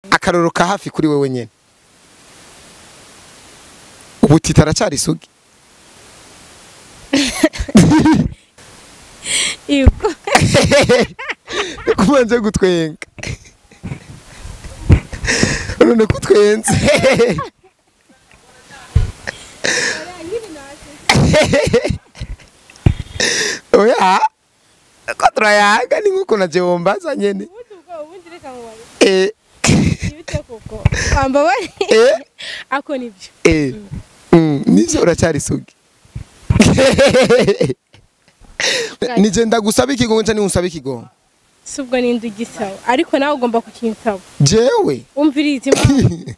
Akarorero ka hafi kuri wewe nyene, ubu Titi aracyari isugi? Yego. Kubanze gutwenga none kutwenze. Oya, ko turayaga ni nkuko naje wombaza nyene. Ubundi reka nkubaze. Ibite koko. Wambabare. Ako nibyo. Nivyo uracyari isugi. Nije ndagusaba ikigongo cyane unsaba ikigongo. Subwo nindi ugisaba ariko nawe ugomba kukinsaba. Jewe umviriza impamvu.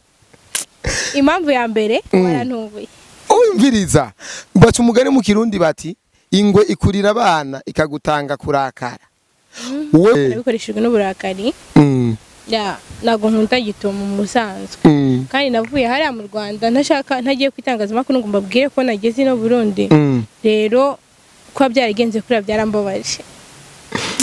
Impamvu ya mbere warantunguye. Umviriza baca umugani mu Kirundi bati ingwe ikurira abana ikagutanga kurakara. Wewe nabikoreshejwe n'uburakari. Ya nago nkunda gitoma mu musanzwe. Kandi navuye hariya mu Rwanda ntashaka ntagiye kwitangazamakuru ngo mbabwire ko nageze no Burundi. Rero kuba byaragenze kuri byarambabaje.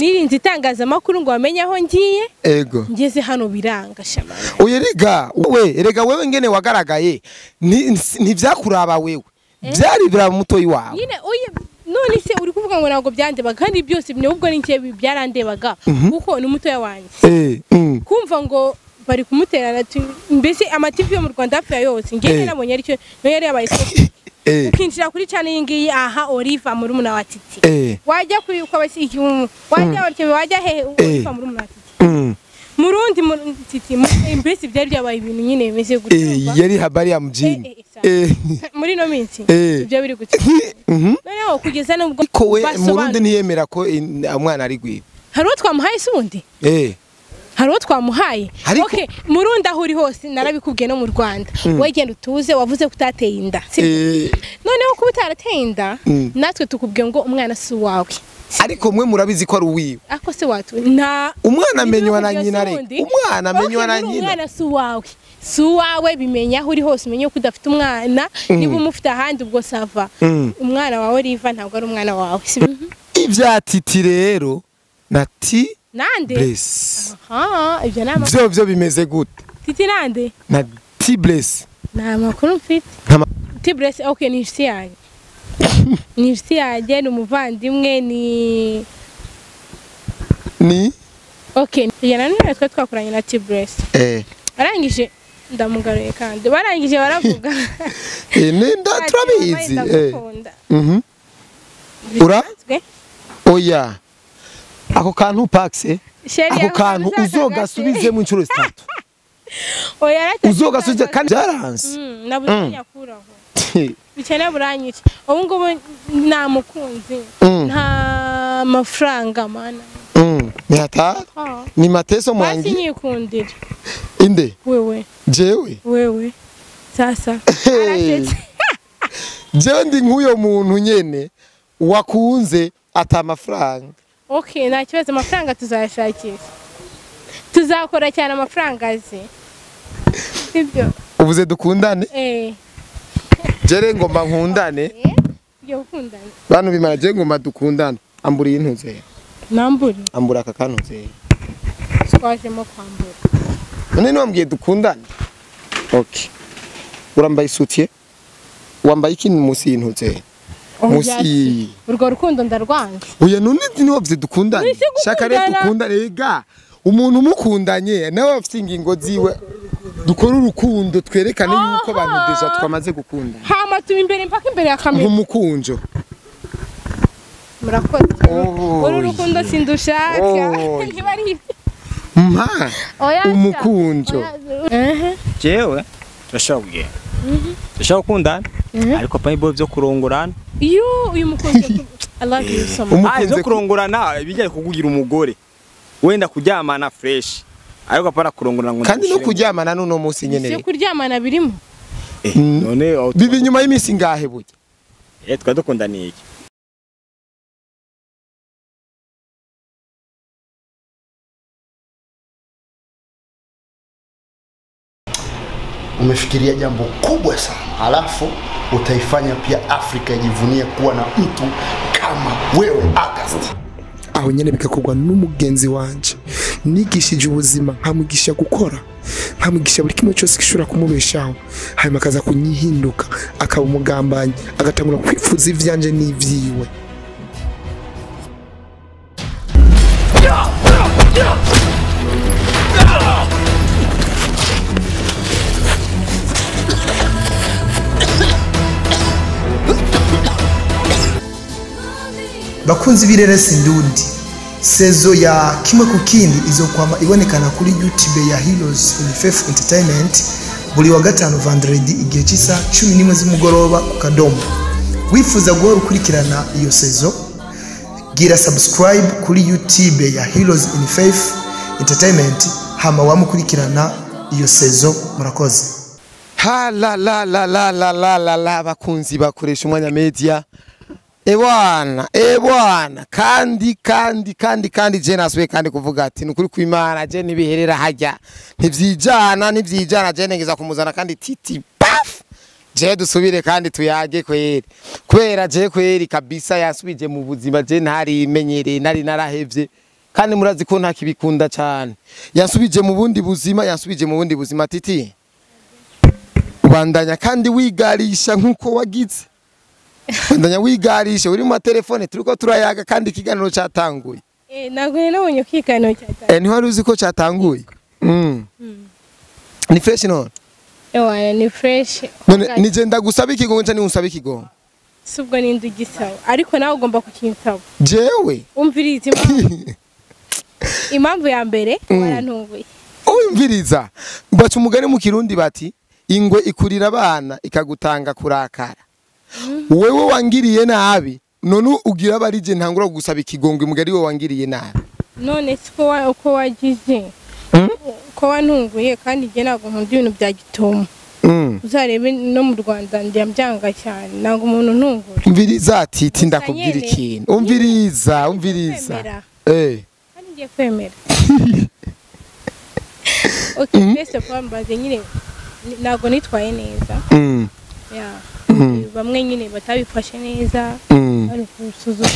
Nirinze itangazamakuru ngo bamenye aho ngiye. Ego. Ngeze hano biranga shamana. Oye rega, we rega wewe ngene wagaragaye ntivyakuraba wewe. Byari biraba mutoyi wawe. Nyine oye none se uri kuvuga ngo ntabwo byandebaga kandi byose nubwo ninke byarandebaga kuko ni mutoya wanjye. Kumva ngo bari kumuterana mbese ama TV yo mu Rwanda hafi yose ngene nabonye aricyo no yari yabaye. Ukinjira kuri channel iyi ngiyi aha Oliver murumuna wa Titi. Wajya kuri uko abasiki wajya barke wajya he Oliver murumuna wa Titi. Murundi Titi mbese byari byabaye ibintu nyine bimeze gutyo. Yari habari ya mjini. Muri no minsi ibyo biri gutyo. Noneho kugeza nubwo we Murundi ntiyemera ko umwana ari gwiwe. Hari uwo twamuhaye se ubundi? Hari uwo twamuhaye. Okay, Murundi aho uri hose narabikubwiye no mu Rwanda. Wowe genda utuze wavuze ko utateye inda. Noneho kuba utarateye inda natwe tukubwiye ngo umwana si uwawe. Ariko mwe murabizi ko ari uwiwe. Ako se watu nta umwana amenywa na nyina reka. Umwana amenywa na nyina. Umwana si uwawe. Si uwawe bimenya aho uri hose umenye ko udafite umwana niba umufite ahandi ubwo sava. Umwana wawe Riva ntabwo ari umwana wawe. Ibya Titi rero na T nande Bless. Aha, ibyo nama. Byo bimeze gute? Titi nande? Na T Bless. Na makuru mfite. T Bless okay ni inshuti yanjye. Ni inshuti yanjye ni umuvandimwe ni okay, yana none twe twakoranye na T Bless. Arangije ndamugaruye kandi barangije baravuga. Ninda turabizi. Ura? Oya. Ako kantu paxe. Ako kantu uzogasubize mu nshuro zitatu. Oya uzogasubize kandi byaranse. Nabuze nyakuraho. Bikene buranyica. Ubu ngubu nta mukunzi. Nta mafaranga mana. Ni hata? Ni mateso mwangi. Basi nyikundira. Inde? Wewe. Jewe? Wewe. Sasa. Jewe ndi nkuyo muntu nyene wakunze ata mafaranga. Okay, nta kibazo amafaranga tuzayashakisha. Tuzakora cyane amafaranga aze. Sibyo? Ubuze dukundane? Jere ngomba nkundane. Yo ukundane. Bantu bimara je ngomba dukundane. Ambura intuze. Namburi. Ambura aka kantuze. Twajemo kwambura. None niwambwiye dukundane. Okay. Urambaye isutiye? Wambaye iki munsi y'intuze? Musi urwo rukundo ndarwanze. Oya none niwavye dukundane. Shaka rero dukundane ega. Umuntu mukundanye nawe afite ingingo ziwe. Dukora urukundo twerekane yuko abantu deja twamaze gukundana. Hama tu imbere mpaka imbere ya kamera. Nk'umukunjo. Murakoze. Uru rukundo sindushaka. Ntibari mpa umukunjo. Jewe turashobora kugenda. Turashobora gukundana ariko pa ibo byo kurongorana. Iyo uyu mukunzi I love you so much. Ah, byo kurongorana bijyanye kukugira umugore. Wenda kuryamana fresh. Ariko apana kurongorana ngo kandi no kuryamana nuno munsi nyene. Si kuryamana birimo. None bibi nyuma y'imisi ngahe burya? Twa dukundaniye iki? Umefikiria jambo kubwa sana, alafu utaifanya pia Afrika ijivunie kuwa na mtu kama wewe August. Aho nyene bigakorwa n'umugenzi wanje nigishije ubuzima, nkamugisha gukora, nkamugisha buri kimwe cyose gishobora kumubeshaho, hanyuma akaza kunyihinduka akaba umugambanyi, agatangura kwifuza ivyanje n'ivyiwe. Bakunzi b'ireresi ndundi, sezo ya kimwe ku kindi izokwama ibonekana kuri YouTube ya Heroes in Faith Entertainment buri wa gatanu vendredi igihe cy'isaha 11 z'umugoroba ku kadomo. Wifuza guhora ukurikirana iyo sezo, gira subscribe kuri YouTube ya Heroes in Faith Entertainment hama wamukurikirana iyo sezo. Murakoze. Ha la la la la la la la la, bakunzi bakoresha umwanya media. Ebwana, ebwana, kandi kandi kandi kandi je nasuye kandi kuvuga ati nukuri kw'Imana je nibiherera hajya ntivyijana ntivyijana je nengeza kumuzana kandi titi paf je dusubire kandi tuyage kweri kwera je kweri kabisa yasubije mu buzima je ntari imenyereye nari narahevye kandi murazi ko nta kibikunda cyane yasubije mu bundi buzima yasubije mu bundi buzima. Titi ubandanya kandi wigarisha nkuko wagize. Bandanya wigarisha uri mu telefone turiko turayaga kandi ikiganiro cyatanguye. Ntabwo nabonye ko ikiganiro cyatanguye. Ntiwari uzi ko cyatanguye? Ni fresh none? Ewa ni fresh. None nije ndagusaba ikigongo cyane unsaba ikigongo? Subwo nindi ugisaba ariko nawe ugomba kukinsaba. Jewe? Umviriza impamvu. Impamvu ya mbere warantunguye. Umviriza. Baca umugani mu Kirundi bati ingwe ikurira abana ikagutanga kurakara. Wewe wangiriye nabi none ugira abarije ntangura gusaba ikigongo umugari we wangiriye nabi. None siko uko wagize ko wantunguye kandi je ntabwo nkunda ibintu bya gitomo. Uzarebe no mu Rwanda ndabyanga cyane ntabwo umuntu ntungura. Umviriza Titi ndakubwira ikintu. Umviriza umviriza. Kandi ngiye kwemera. Okay, first of all mbaze nyine ntabwo nitwaye neza. Yeah. Bamwe nyine batabifashe neza bari kusuzuma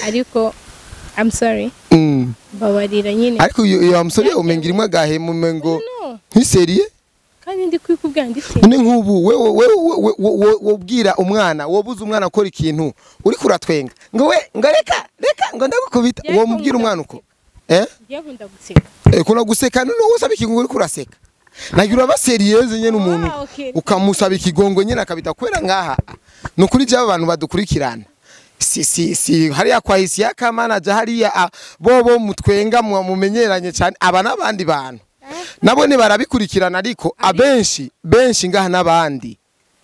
ariko I'm sorry. Babarira nyine. Ariko iyo I'm sorry umengira imwe agahe mumengo ntiseriye kandi ndi kwikubwira ndise. None nkubu wewe wewe wobwira umwana wobuza umwana akora ikintu uri kuratwenga ngo we ngo reka reka ngo ndagukubita wo mubwira umwana uko Ngiye nkunda guseka. Kuna guseka none usaba ikintu uri kuraseka. Nagira aba serieze nyene umuntu ukamusaba ikigongo nyene akabita kwera ngaha. Nukuri je abantu badukurikirana. Si hariya kwa Isiyaka manager hariya bobo mutwenga mumenyeranye cyane aba nabandi bantu. Nabone barabikurikirana ariko abenshi benshi ngaha nabandi.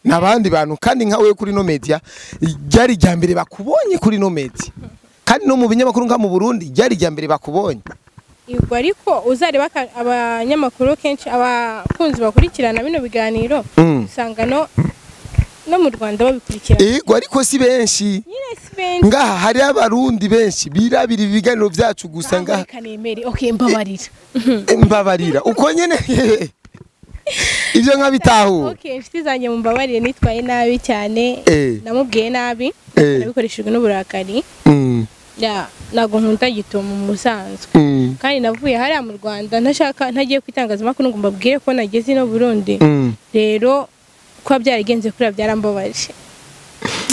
Nabandi bantu kandi nka wewe kuri no media ryari rya mbere bakubonye kuri no media. Kandi no mu binyamakuru nka mu Burundi ryari rya mbere bakubonye. Yego ariko uzareba abanyamakuru kenshi abakunzi bakurikirana bino biganiro usanga no mu Rwanda babikurikirana. Yego ariko si benshi. Ngaha hari abarundi benshi birabira ibiganiro byacu gusa ngaha. Okay mbabarira. Mbabarira uko nyene ivyo nkabitahu. Okay inshuti zanjye mumbabarire nitwaye nabi cyane namubwiye nabi nabikoreshejwe n'uburakari. Ya ntabwo nkunda gitomo mu musanzwe kandi navuye hariya mu Rwanda ntashaka ntagiye kwitangazamakuru ngo mbabwire ko nageze no Burundi. Rero kuba byarigenze kuri byarambabaje.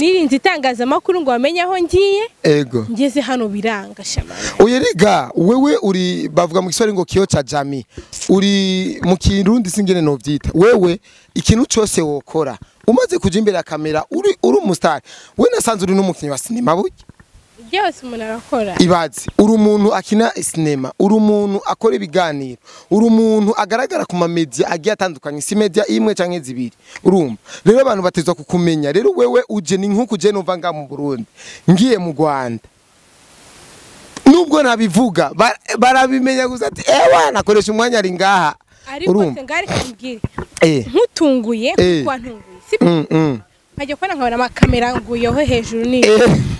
Nirinze itangazamakuru ngo bamenye aho ngiye. Ego. Ngeze hano biranga shamana. Oyerega wewe uri bavuga mu Kiswahili ngo kio cha jamii. Uri mu Kirundi singene no vyita. Wewe ikintu cyose wokora umaze kuja imbere ya kamera uri umustar. We nasanze uri n'umukinyi wa sinema burya. Byose umuntu arakora. Ibaze uri umuntu akina sinema, uri umuntu akora ibiganiro, uri umuntu agaragara ku ma media agiye atandukanye, si media imwe canke zibiri. Urumva rero abantu batezwa kukumenya. Rero wewe uje ni nkuko uje numva nga mu Burundi ngiye mu Rwanda nubwo nabivuga barabimenya gusa ati ewa nakoresha umwanya ari ngaha. Ariko ngari kumbwire nkutunguye kuko wantunguye si nkajya kubona nkabona amakamera nguyeho hejuru ni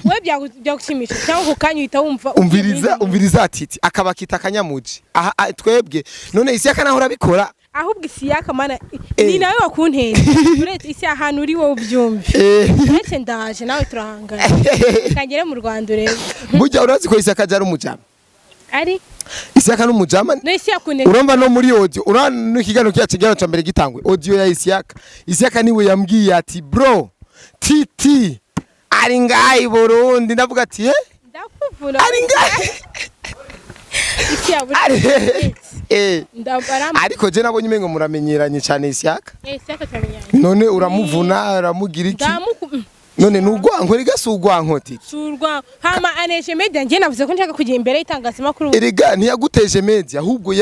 we byagushimisha cyangwa kukanya uhita wumva umviriza umviriza Titi akabakita akanyamuji aha twebwe none Isiyaka naho urabikora Ahubwo isi yakamana ni nawe wakuntera. Uretse isi ahantu uri wowe ubyumve. Uretse ndaje nawe turahangana. Kangere mu Rwanda urebe. Burya urazi ko Isaka ari umujama. Ari? Isaka n'umujama. No isi yakuneka. Urumva no muri audio, urana n'ikiganiro cyacu cya mbere gitangwe. Audio ya Isaka. Isaka niwe yambwiye ati bro, Titi ari ngayi Burundi ndavuga ati ndakuvuna. Ari ngayi. Isi yaburi. Ariko je nabonye umengo muramenyeranye cyane Isaka. Isaka turamenyeranye. None uramuvuna uramugira iki? None nugwanko riga sugwanko Titi. Surwa hama aneje media nje navuze ko nshaka kujya imbere y'itangazamakuru. Erega ntiyaguteje media ahubwo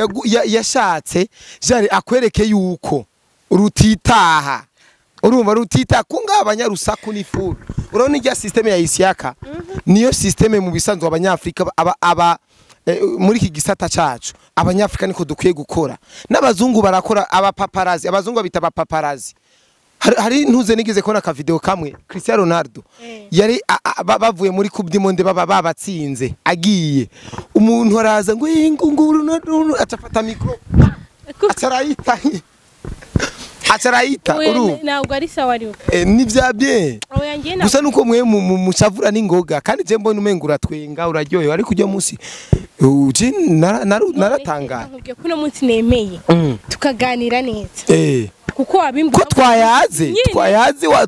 yashatse jari akwereke yuko rutitaha. Urumva rutita kunga abanyarusaku n'ifuru. Urabona irya system ya Isaka niyo system mu bisanzwe abanyafrika aba muri iki gisata cacu abanyafrika niko dukwiye gukora. N'abazungu barakora abapaparazi, abazungu babita abapaparazi. Hari ntuze nigeze kubona ka video kamwe Cristiano Ronaldo yari bavuye muri Coupe du Monde baba babatsinze agiye umuntu araza ngo ingunguru Ronaldo atafata micro atarayita uru ntabwo ari sawa ari ni bya bien gusa nuko mwe mushavura n'ingoga kandi je mbona umengura twenga uraryohewe ariko ujya munsi uje naratangara kuno munsi nemeye tukaganira neza kuko wabimbwa ko twayaze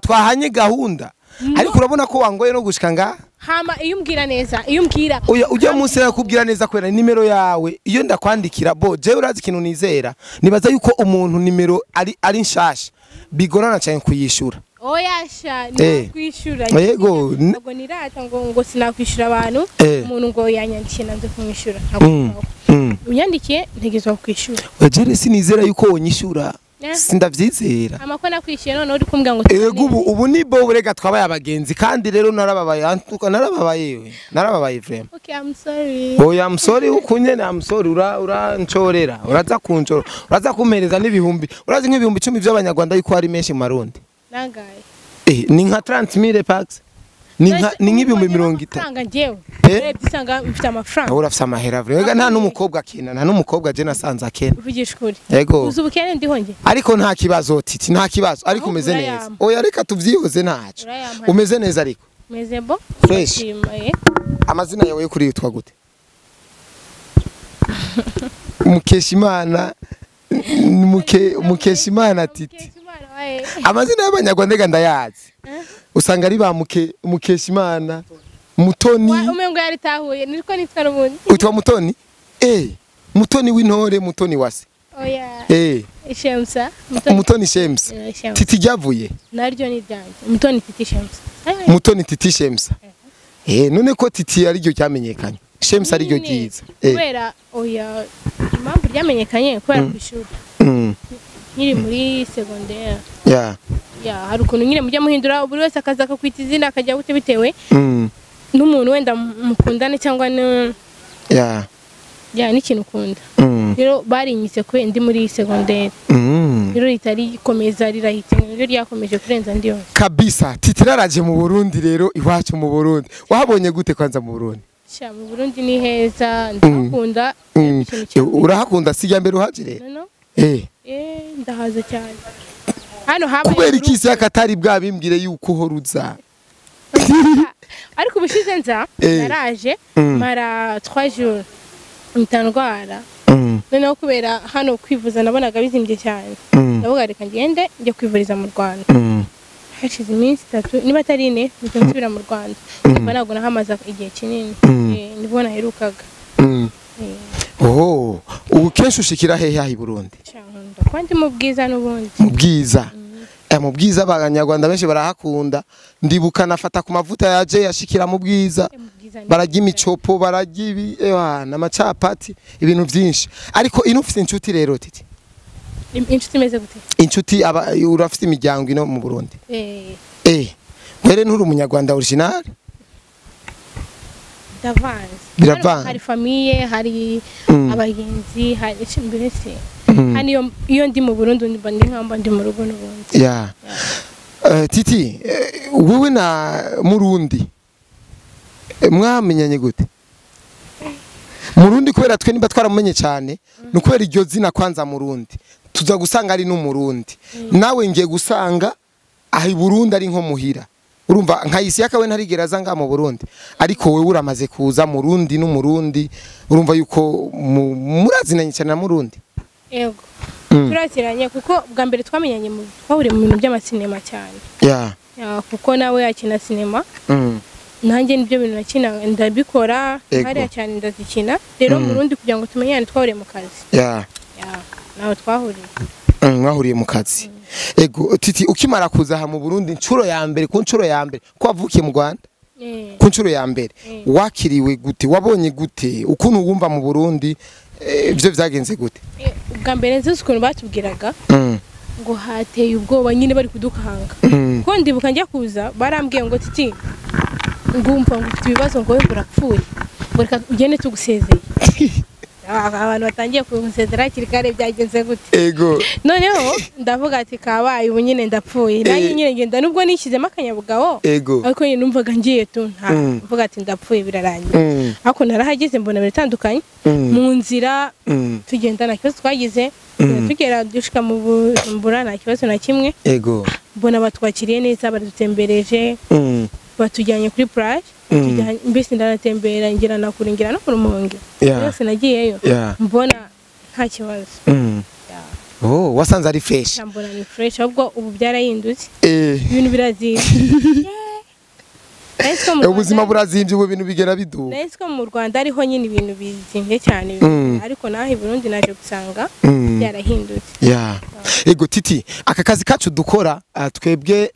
twahanye gahunda ariko urabona ko wangoye no gushika nga hama iyo umbwira neza iyo umbwira oya ujya munsi yakubwira neza kwera nimero yawe iyo ndakwandikira bo je urazi ikintu nizera nibaza yuko umuntu nimero ari nshasha bigorana cyane kuyishura oya sha nakwishura yego ngo nirata ngo sinakwishura abantu umuntu ngo yanyandikiye nanze kumwishura ntabwo unyandikiye ntegezwa kwishura oya sinizera yuko wonyishura sindavyizera amako nakwishiye none uri kumbwa ngo ego ubu ni bo burega twabaye abagenzi kandi rero narababaye antuka narababaye narababaye vraiment. Okay, I'm sorry. Oya I'm sorry ukunyene I'm sorry urancorera uraza kuncorera uraza kumpereza n'ibihumbi urazi nk'ibihumbi 10 by'abanyarwanda yuko ari menshi mu Marundi nangaye ni nka 30000 packs ni nk'ibihumbi 30 ngewe urebye usanga mfite amafaranga urafite amahera vrega nta n'umukobwa akina nta n'umukobwa je nasanze akena uvugisha ukuri yego uzi ubukene ndiho nge ariko nta kibazo Titi nta kibazo ariko umeze neza oya reka tuvyihoze ntaco umeze neza ariko meze bo fresh amazina yawe yo kuri yitwa gute Mukeshimana Mukeshimana Titi amazina y'abanyarwanda rega ndayazi usanga ari ba Mukeshimana Mutoni umengo yari tahuye niko nitwa n'ubundi utwa Mutoni Mutoni w'intore Mutoni wase oya Shemsa Mutoni Shemsa Titi ryavuye naryo ni ryanjye Mutoni Titi Shemsa Mutoni Titi Shemsa none ko Titi ari ryo cyamenyekanye Shemsa ari ryo ryiza kubera oya impamvu ryamenyekanye kubera kwishuri nkiri muri secondaire ya hari ukuntu nyine mujya muhindura buri wese akaza akakwita izina akajya gute bitewe n'umuntu wenda mukundane cyangwa ya n'ikintu ukunda rero barinyise kubera ndi muri secondaire rero ritari rikomeza rirahita rero ryakomeje kurenza ndi yose kabisa. Titi raraje mu Burundi rero iwacu mu Burundi wahabonye gute kwanza mu Burundi? Sha mu Burundi ni heza ndakunda. Urahakunda si ya mbere uhaje rero? Ndahaza cyane hano habaye kubera iki Isaka atari bwabimbwire yuko uhoruza ariko ubushize nza naraje mara 3 jours ntandwara noneho kubera hano kwivuza nabonaga bizimbye cyane ndavuga reka ngende njye kwivuriza mu Rwanda hashize iminsi 3 niba atari 4 mpita nsubira mu Rwanda kuko ntabwo nahamaze igihe kinini nibwo naherukaga. Oh, ubu kenshi ushikira hehe ahi Burundi? Kwandi mu Bwiza n'ubundi. Mu Bwiza. Mu Bwiza abanyarwanda benshi barahakunda. Ndibuka nafata ku mavuta yaje yashikira mu Bwiza. Barajya imicopo, barajya ibi, n'amacapati, ibintu byinshi. Ariko ino ufite inshuti rero Titi? Inshuti imeze gute? Inshuti aba urafite imiryango ino mu Burundi. Were nturi umunyarwanda original? Ndavanze. Hari famille, hari abagenzi, hari mbese. Hani iyo ndi mu Burundi mba ndi nkamba ndi mu rugo n'ubundi. Yeah. Titi, wewe na Murundi mwamenyanye gute? Murundi kubera twe nimba twaramumenye cyane ni kubera iryo zina kwanza Murundi tuza gusanga ari n'umurundi nawe ngiye gusanga aho i Burundi ari nko muhira urumva nka Isiyaka we ntarigera aza ngaha mu Burundi ariko wewe uramaze kuza Murundi n'umurundi urumva yuko murazinanye cyane na Murundi. Yego turaziranye kuko bwa mbere twamenyanye twahuriye mu bintu by'amasinema cyane. Kuko nawe yakina sinema nanjye nibyo bintu nakina ndabikora hariya cyane ndazikina rero Murundi kugira ngo tumenyane twahuriye mu kazi. Nawe twahuriye mwahuriye mu kazi. Ego Titi ukimara kuza aha mu Burundi incuro ya mbere ku ncuro ya mbere ko wavukiye mu Rwanda ku ncuro ya mbere wakiriwe gute wabonye gute ukuntu wumva mu Burundi ibyo byagenze gute? Ubwa mbere nzi ukuntu batubwiraga ngo hateye ubwoba nyine bari kudukanga kuko ndibuka njya kuza barambwiye ngo Titi ngumva ngo ufite ibibazo ngo wewe urapfuye ngo reka ugende tugusezeye. Abantu batangiye kumusezera hakiri kare byagenze gute? Ego noneho ndavuga ati kabaye ubu nyine ndapfuye nanjye nyine ngenda nubwo nishyizemo akanyabugabo ariko nyine numvaga ngiye tu nta mvuga ati ndapfuye birarangiye ariko narahageze mbona biratandukanye mu nzira tugenda nta kibazo twagize tugera dushika mu Bujumbura nta kibazo na kimwe. Ego mbona batwakiriye neza baradutembereje batujyanye kuri plage mbese ndanatembera ngira na kure ngira no ku Rumonge yose nagiyeyo mbona nta kibazo. Oh wasanze ari fresh. Mbona ni fresh ahubwo ubu byarahindutse ibintu birazimvye. Ubuzima burazimbye ubu ibintu bigera biduka. Nahise ko mu Rwanda ariho nyine ibintu bizimbye cyane ariko naho i Burundi naje gusanga byarahindutse. Ego Titi aka kazi kacu dukora twebwe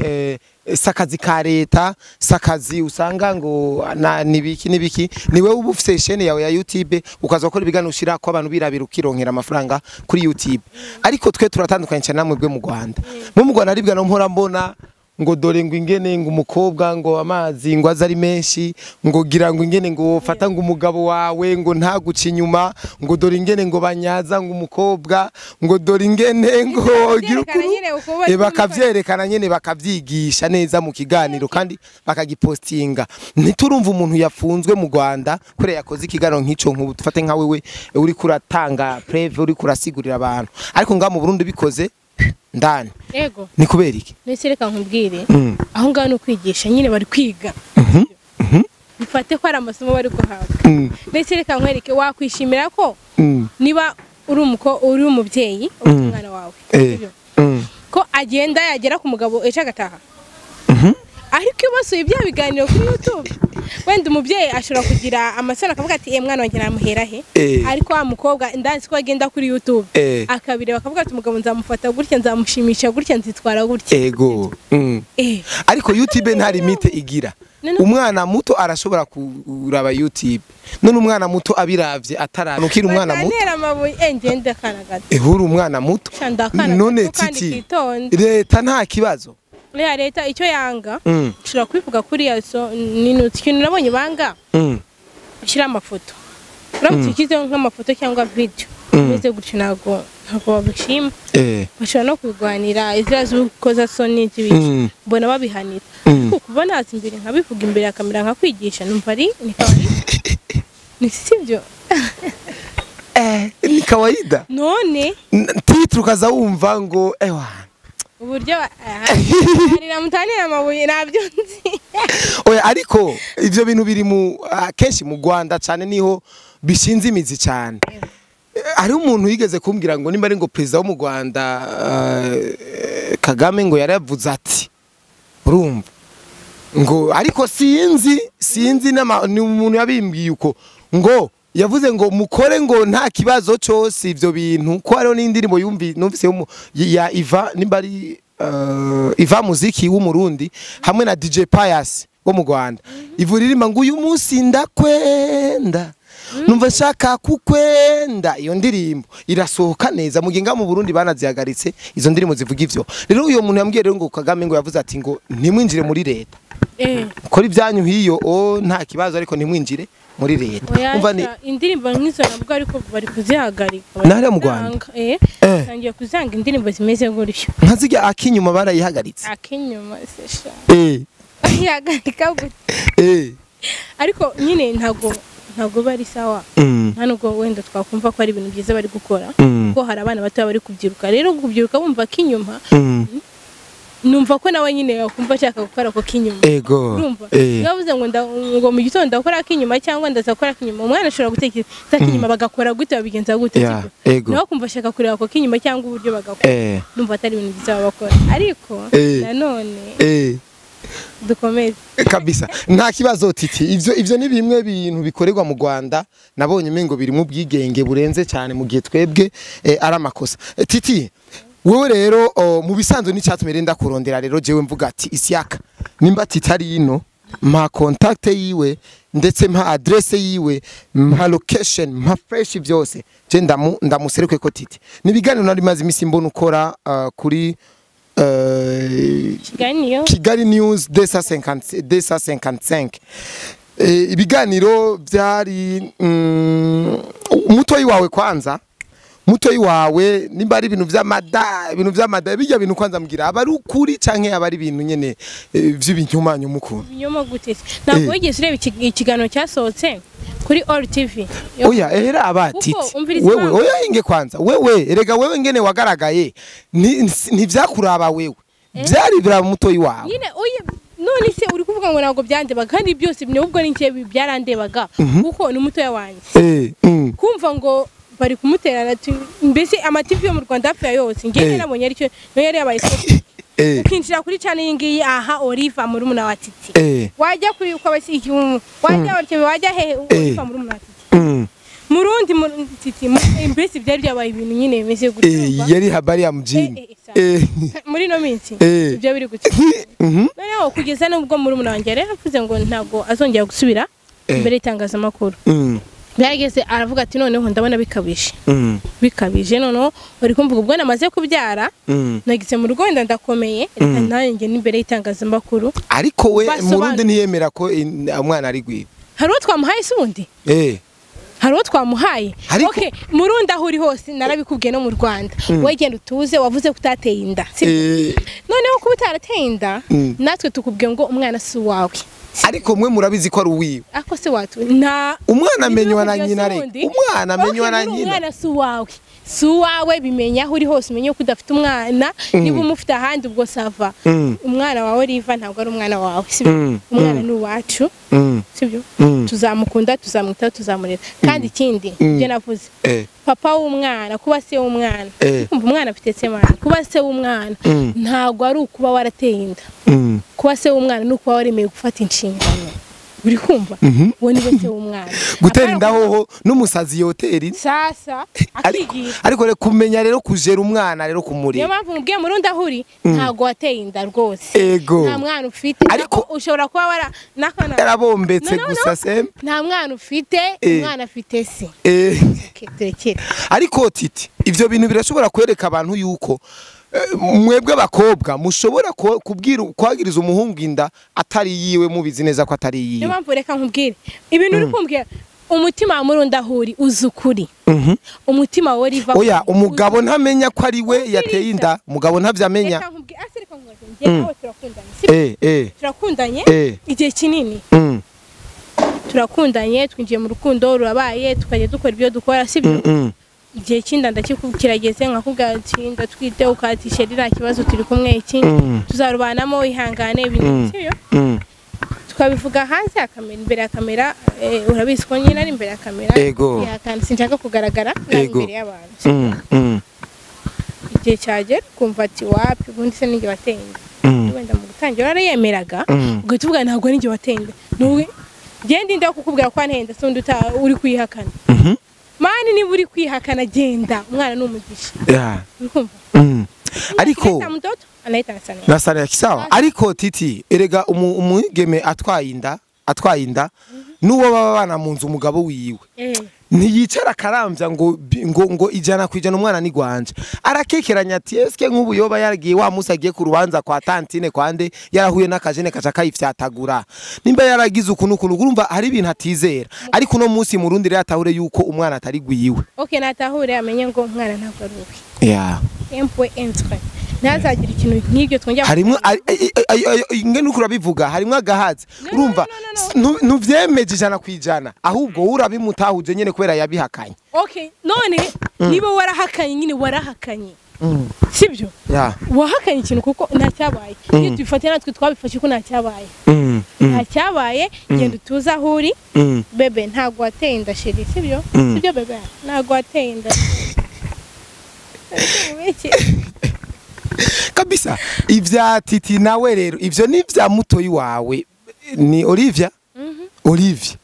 sakazi ka leta sakazi usanga ngo nibiki nibiki ni wewe uba ufise chaîne yawe ya YouTube ukaza gukora ibiganiro ushira ko abantu birabira ukironkera amafaranga kuri YouTube ariko twe turatandukanye cyane namwe bwe mu Rwanda mu Rwanda aribwa no mpora mbona ngo dore ngo ingene ngo umukobwa ngo amazi ngo azari menshi ngo gira ngo ingene ngo fata ngo umugabo wawe ngo ntaguca inyuma ngo dore ingene ngo banyaza ngo umukobwa ngo dore ingene ngo gira ukuru bakavyerekana nyene bakavyigisha neza mu kiganiro kandi bakagipostinga. Ntiturumva umuntu yafunzwe mu Rwanda kure yakoze ikiganiro nk'ico nkubu dufate nka wewe uri kuratanga preve uri kurasigurira abantu ariko nga mu Burundi bikoze ndani. Yego. Ni kubera iki? Nese reka nkubwire. Aho ngaho no kwigisha nyine bari kwiga. Bifate ko ari amasomo bari guhabwa. Nese reka nkwereke wakwishimira ko niba uri umuko uri umubyeyi umwana wawe. Ko agenda yagera ku mugabo ejo agataha. Ariko iyo basuye ibya biganiro kuri YouTube wenda umubyeyi ashobora kugira amasano akavuga ati mwana wanjye namuhera he ariko wa mukobwa ndanzi ko agenda kuri YouTube akabire bakavuga ati umugabo nzamufata gutya nzamushimisha gutya nzitwara gutya. Ego ariko YouTube nta limite igira umwana muto arashobora kuraba YouTube none umwana muto abiravye ataranukira umwana muto batantera amabuye ngende kana gato ehura umwana muto none Titi leta nta kibazo ya leta icyo yanga ushobora kubivuga kuri ya so ni ikintu nabonye banga ushyira amafoto uramutse ushyizeho nk'amafoto cyangwa video umeze gutyo ntabwo babishima bashobora no kurwanira izira z'urukozasoni n'ibiki mbona babihanira ariko kuba naza imbere nkabivuga imbere ya kamera nkakwigisha numva ari ni kawaida ni sibyo ni kawaida none titre ukaza wumva ngo ewa uburyo arira mutanira amabuye nabyo nzi. Oya ariko ivyo bintu biri mu kenshi mu Rwanda cyane niho bishinze imizi cyane. Hari umuntu yigeze kumbwira ngo nimba ari ngo president wo mu Rwanda Kagame ngo yaravuze ati urumva ngo ariko sinzi ni umuntu yabimbwiye uko ngo yavuze ngo mukore ngo nta kibazo cyose ivyo bintu ko hariho n'indirimbo numvise ya Iva nimba ari Iva muziki w'umurundi hamwe na DJ Pius wo mu Rwanda ivuririmba ngo uyu munsi ndakwenda numva nshaka kukwenda iyo ndirimbo irasohoka neza muginga mu Burundi banazihagaritse izo ndirimbo zivuga ivyo. Rero uyo muntu yambwiye rero ngo Kagame ngo yavuze ati ngo ntimwinjire muri leta kora ibyanyu hiyo nta kibazo ariko ntimwinjire muri leta. Umva ni indirimbo nk'izo nabwo ariko bari kuzihagarika nare mu Rwanda tangiye kuzanga indirimbo zimeze gutyo nkazijya akinyuma barayihagaritse akinyuma se sha yahagarika gute ariko nyine ntago ntabwo bari sawa. Nta nubwo wenda twakumva ko ari ibintu byiza bari gukora, kuko hari abana bato bari kubyiruka. Rero kubyiruka bumva kinyuma, numva ko nawe nyine yakumva ashaka gukora ko kinyuma. Ego. Yavuze ngo ngo mu gitondo ndakora kinyuma cyangwa ndazakora kinyuma, umwana ashobora gutekereza kinyuma bagakora gute, babigenza gute. Nawe kumva ashaka kureba ko kinyuma cyangwa uburyo bagakora. Numva atari ibintu byiza bakora. Ariko nanone dukomeze kabisa, nta kibazo Titi. Ivyo ni bimwe bintu bikorerwa mu Rwanda, nabonye umengo biri mu bwigenge burenze cyane mu gihe twebwe ari amakosa. Titi, wewe rero mu bisanzwe n'icyatumye renda kurondera rero jewe mvuga ati Isiaka nimba Titi ari ino, mpa contact yiwe ndetse mpa adresse yiwe, mpa location, mpa fresh byose, je ndamuserekwe ko Titi. Nibiganiro nari maze imisi mbona ukora kuri Kigali News 255. Ibiganiro byari umutoyi wawe kwanza, mutoyi wawe nimba ari ibintu vy'amada, bijya bintu kwanza mbwira abari ukuri canke abari ibintu nyene vy'ibinyumanyo mukuru. Ibinyoma gute? Ntabwo wigeze ureba ikiganiro cyasohotse kuri All TV? Oya, ehera aba Titi. Wewe oya inge kwanza. Wewe erega wewe ngene wagaragaye ntivyakuraba wewe. Byari biraba mutoyi wawe. Nyine oya, none se uri kuvuga ngo ntabwo byandebaga, kandi byose ubwo ninjye byarandebaga kuko ni mutoya wanjye. Kumva ngo bari kumuterana, mbese ama TV yo mu Rwanda hafi ya yose ngiye nabonye aricyo no yari yabaye ukinjira kuri channel iyi ngiyi, aha Oliver murumuna wa Titi, wajya kuri uko abasiki wajya wajya hehe Oliver murumuna wa Titi, murundi Titi, mbese byari byabaye ibintu nyine bimeze gutyo. Yari habari ya mjini muri no minsi ibyo biri gutyo. Noneho kugeza nubwo murumuna wanjye rero avuze ngo ntago azongera gusubira imbere y'itangazamakuru, byageze aravuga ati noneho ndabona bikabije. Bikabije noneho bari kumvuga ubwo namaze kubyara, nagize mu rugo wenda ndakomeye, reka nanjye n'imbere y'itangazamakuru. Ariko we Murundi ntiyemera ko umwana ari gwiwe. Hari uwo twamuhaye se ubundi? Hari uwo twamuhaye. Okay, Murundi aho uri hose narabikubwiye no mu Rwanda. Wowe genda utuze, wavuze ko utateye inda. Noneho kuba utarateye inda, natwe tukubwiye ngo umwana si uwawe. Ariko mwe murabizi ko ari uwiwe. Ako se watu nta umwana amenywa na nyina reka. Umwana amenywa na nyina. Umwana si uwawe. Si uwawe, bimenya aho uri hose, umenye ko udafite umwana, niba umufite ahandi ubwo sava. Umwana wawe Riva ntabwo ari umwana wawe, sibyo? Umwana ni uwacu. Sibyo? Tuzamukunda, tuzamwitaho, tuzamurera. Kandi ikindi ibyo navuze, papa w'umwana kuba se w'umwana, kumva umwana afite se mwana, kuba se w'umwana ntabwo ari ukuba warateye inda. Kuba se w'umwana ni ukuba waremeye gufata inshingano. Uri kumva? Uwo ni se w'umwana. Gutera inda hoho n'umusazi yotera. Sasa akigira. Ariko rero kumenya rero kujera umwana rero kumurira. Niyo mpamvu mubwiye Murundi aho uri ntago wateye inda rwose. Nta mwana ufite. Ariko ushobora kuba wara nakana. Yarabombetse gusa se. Nta mwana ufite, umwana afite se. Turekere. Ariko Titi, ivyo bintu birashobora kwereka abantu yuko mwebwe abakobwa mushobora kubwira kwagiriza umuhungu inda atari yiwe, mubizi neza ko atari yiwe. Niyo mpamvu reka nkubwire ibintu uri kumbwira, umutima wa Murundi ahuri uzi ukuri. Umutima wa Riva. Oya, umugabo ntamenya ko ari we yateye inda, umugabo ntavyamenya. Reka nkubwire, ase reka nkubwire, njye nawe turakundanye. Turakundanye igihe kinini. Turakundanye, twinjiye mu rukundo rurabaye, tukajya dukora ibyo dukora, sibyo? Igihe kinda ndakikugirageze nkakubwira ati ndatwite, ukati sheri nta kibazo turi kumwe, iki tuzarubanamo, ihangane ibintu sibyo? Tukabivuga hanze ya kamera, imbere ya kamera, urabizi ko nyine ari imbere ya kamera. Kandi sinshaka kugaragara imbere y'abantu. Igihe cyagera kumva ati wapi ubundi se ninjye wateye inda. Wenda mu gutangira warayemeraga, ugahita uvuga ntabwo ninjye wateye inda. Genda inda kukubwira ko antenda se undi uri kwihakana. Mani niba uri kwihakana genda, umwana ni umugisha. Urikumva? Ariko Nasana kisawa. Ariko Titi, erega umwigeme atwaye inda nuwo baba bana mu nzu umugabo wiwe. Ntiyicara akaramvya ngo ngo 100% umwana ni gwanje. Arakekeranya ati eske nk'ubu yoba yaragiye wa musa agiye ku rubanza kwa tantine kwande yarahuye n'akajene kaca kayifyatagura. Nimba yaragize ukuntu urumva hari ibintu atizera. Ariko uno munsi Murundi rero atahure yuko umwana atari gwiwe. Okay, natahure amenye ngo umwana ntabwo ari uwe. 1.1. Ntazagira ikintu nk'ibyo twongera. Harimo ingene uko urabivuga harimo agahazi. Urumva nuvyemeje 100% ahubwo urabimutahuje nyene kubera yabihakanye. Okay, none niba warahakanye nyine warahakanye. Sibyo? Wahakanye ikintu kuko nta cyabaye. Iyo tubifate natwe twabifashe ko nta cyabaye. Nta cyabaye, genda utuze aho uri. Bebe ntago wateye inda chérie, sibyo? Sibyo bebe? Ntago wateye inda. Kabisa ivya Titi nawe rero ivyo ni vya mutoyi wawe ni Olivia. Olivia.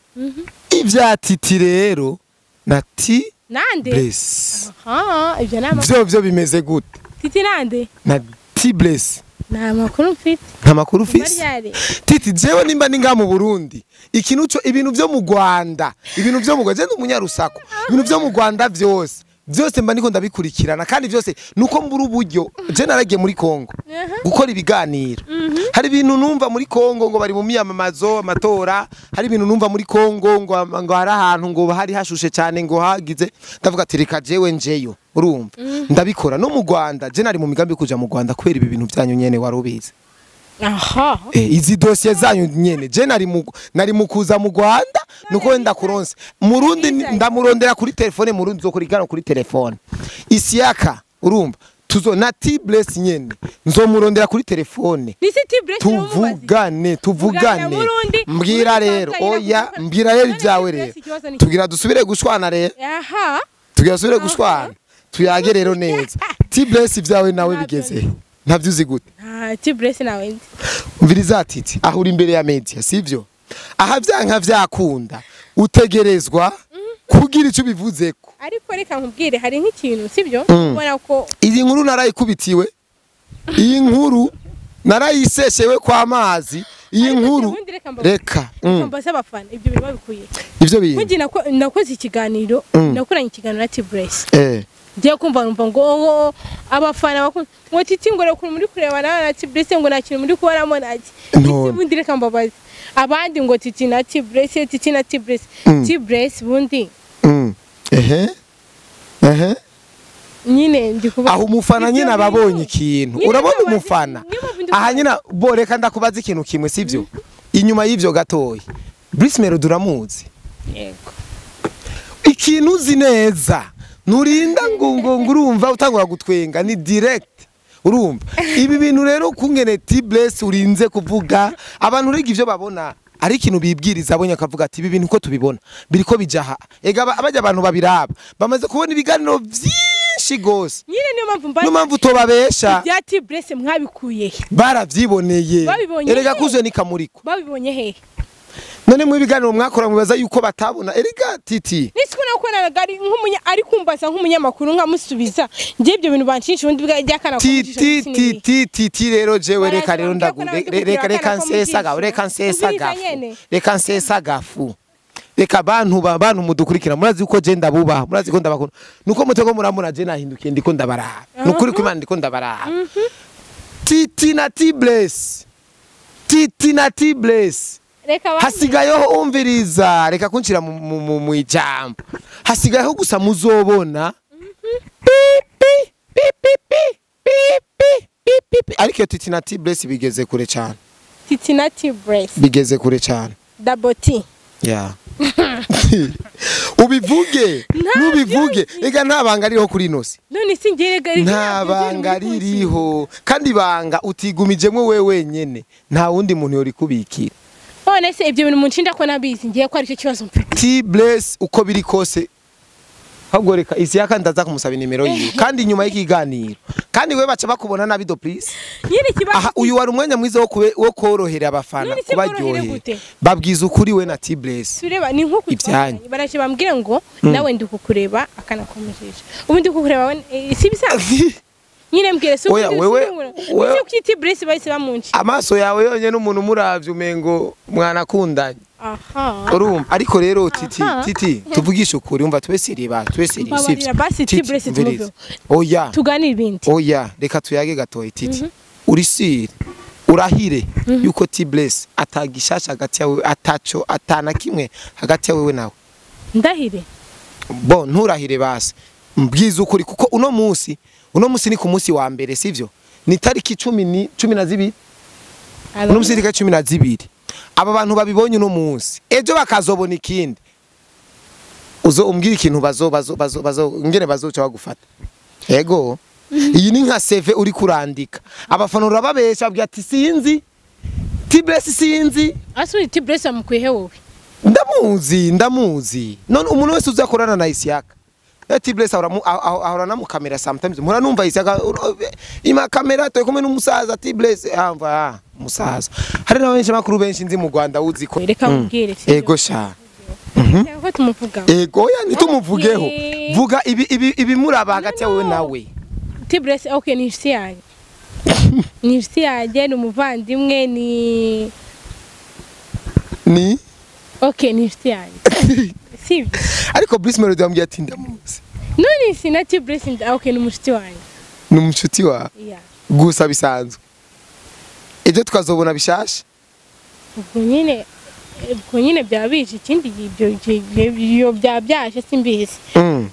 Ivya Titi rero na T nande Bless. Aha, ivyo nama. Vyo bimeze gute? Titi nande? Na T Bless. Nta makuru mfite. Nta makuru ufise? Titi jewe nimba ninga mu Burundi ikintu cyo ibintu vyo mu Rwanda, ibintu vyo mu Rwanda je n'umunyarusako. Ibintu vyo mu Rwanda vyose. Byose mba niko ndabikurikirana kandi byose nuko mbura uburyo je naragiye muri Kongo gukora ibiganiro. Hari ibintu numva muri Kongo ngo bari mu miyamamazo amatora, hari ibintu numva muri Kongo ngo hari ahantu ngo hari hashushe cyane ngo hagize, ndavuga ati reka jewe njeyo urumva ndabikora. No mu Rwanda je nari mu migambi kuja mu Rwanda kubera ibi bintu byanyu nyene warubizi. Aha. Izi dossier zanyu nyene je nari mu kuza mu Rwanda nuko wenda kuronse Murundi ndamurondera kuri telefone Murundi zokurigana kuri telefone Isiaka urumva tuzo na T Bless nyene nzomurondera kuri telefone tuvugane mbwira rero oya mbwira rero ibyawe rero tugira dusubire gushwana rero. Aha, tugira dusubire gushwana tuyage rero neza. T Bless ibyawe nawe bigeze ntavyuzi gute? T Bless nawe ndi mviriza Titi aho uri imbere ya media sivyo? Aha vyanka vyakunda utegerezwa kugira icyo bivuzeko. Ariko reka nkubwire hari nk'ikintu sivyo ubona ko iyi nkuru narayikubitiwe, iyi nkuru narayiseshewe kwa amazi, iyi nkuru reka mbaza abafana ibyo bintu babikuye ivyo bintu. Nkugi nakoze ikiganiro nakoranye ikiganiro na T Bless ngiye kumva numva ngo abafana bakunda ngo Titi ngo reka muri kureba na T Bless ngo nta kintu muri kubonamo naki. Ubundi reka mbabaze abandi ngo Titi na T Bless, Titi na T Bless, T Bless bundi ehe ehe nyine ndi kuba aho umufana nyine ababonye ikintu urabona umufana aha nyine bo reka ndakubaza ikintu kimwe sivyo? Inyuma y'ivyo gatoyi Bruce Melody uramuzi? Yego. Ikintu uzi neza nurinda ngo urumva utangura gutwenga ni direct urumva ibi bintu rero kungene T Bless urinze kuvuga abantu rega ivyo babona ari ikintu bibwiriza abonye akavuga ati ibi bintu ko tubibona biriko bijaha ega abajya abantu babiraba bamaze kubona ibiganiro byinshi gose nyine niyo mpamvu mba niyo mpamvu tobabesha ibya T Bless mwabikuye he? Baravyiboneye erega kuzwe ni kamuriko babibonye he? None mu biganiro mwakora mwibaza yuko batabona erega Titi nisiko nakora ari nk'umunya ari kumbaza nk'umunyamakuru nkamusubiza ngiye ibyo bintu banshinje ubundi bw'akana Titi Titi Titi rero jewe reka rero ndagu reka nsesa ga reka nsesa gafu reka nsesa gafu reka bantu mudukurikira murazi uko je ndabubaha murazi ko ndabakunda nuko mutego muramura je nahindukiye ndiko ndabaraba nukuri kw'Imana ndiko ndabaraba. Titi na T Bless, Titi na T Bless hasigayeho umviriza reka kunshira mu ijambo hasigayeho gusa muzobona pi pi pi pi pi pi pi. Ariko Titi na T Bless bigeze kure cyane. Titi na T Bless bigeze kure cyane. Double T. Yeah. Ubivuge nubivuge ega nta banga ririho kuri inosi. None singerega nta banga ririho kandi banga utigumijemwe wewe wenyene nta wundi muntu yori kubikira. None se ibyo bintu munshinda ko nabizi ngiye ko ari cyo kibazo mfite. T Bless uko biri kose ahubwo reka Isiaka ndaza kumusaba nimero yiwe kandi nyuma y'ikiganiro kandi we baca bakubona nabi do please. Nyine kibazo aha uyu wari umwanya mwiza wo korohera abafana kubaryohera babwiza ukuri we na T Bless. Tureba ni nkuko baraje bambwira ngo nawe ndi kukureba akanakomejisha ubu ndi kukureba si bisanzwe nyine mbwire se oya wewe kuki T Bless bahise bamunci amaso yawe yonyene n'umuntu muravye umengo mwanakundanye. Aha urumva ariko rero Titi Titi tuvugisha ukuri umva twesiriba twesiri sivyo basi T Bless tumuve oya tuganire ibindi oya reka tuyage gatoyi Titi urisire urahire yuko T Bless atagishasha hagati yawe ataco atana kimwe hagati yawe nawe. Ndahire bo nturahire basi mbwiza ukuri kuko uno munsi ni ku munsi wa mbere sivyo Ni tariki 10 12. Uno munsi tariki 12. Aba bantu babibonye uno munsi, ejo bakazobona ikindi. Uzo umbwira ikintu bazo bazo bazo bazo ngene bazoca bagufata. Yego. Iyi ni nka CV uri kurandika. Abafana urababesha babwira ati sinzi. T-Bless sinzi. Asuri T-Bless amukwihe wowe. Ndamuzi, ndamuzi. None umuntu wese uzakorana na Isiaka. T-Bless ahora na mu kamera sometimes. Mpora numva Isiaka ima kamera twe kumwe n'umusaza T-Bless amva musaza. Hari n'abenshi makuru benshi nzi mu Rwanda uzi ko. Reka nkubwire. Ego sha. Ko tumuvuga. Ego oya ntitumuvugeho. Vuga ibi ibi ibimuraba hagati yawe nawe. T-Bless okay ni inshuti yanjye. Ni inshuti yanjye, ni umuvandimwe, ni okay ni inshuti yanjye. Sibyo. Ariko Bruce Melody wambwiye ati ndamuzi. None si na T-Bless okay ni umushuti wanjye. Ni umushuti wawe? Yeah. Gusa bisanzwe. Ibyo tukazobona bishasha? Ubwo nyine byabije ikindi ibyo byabyaje simbizi.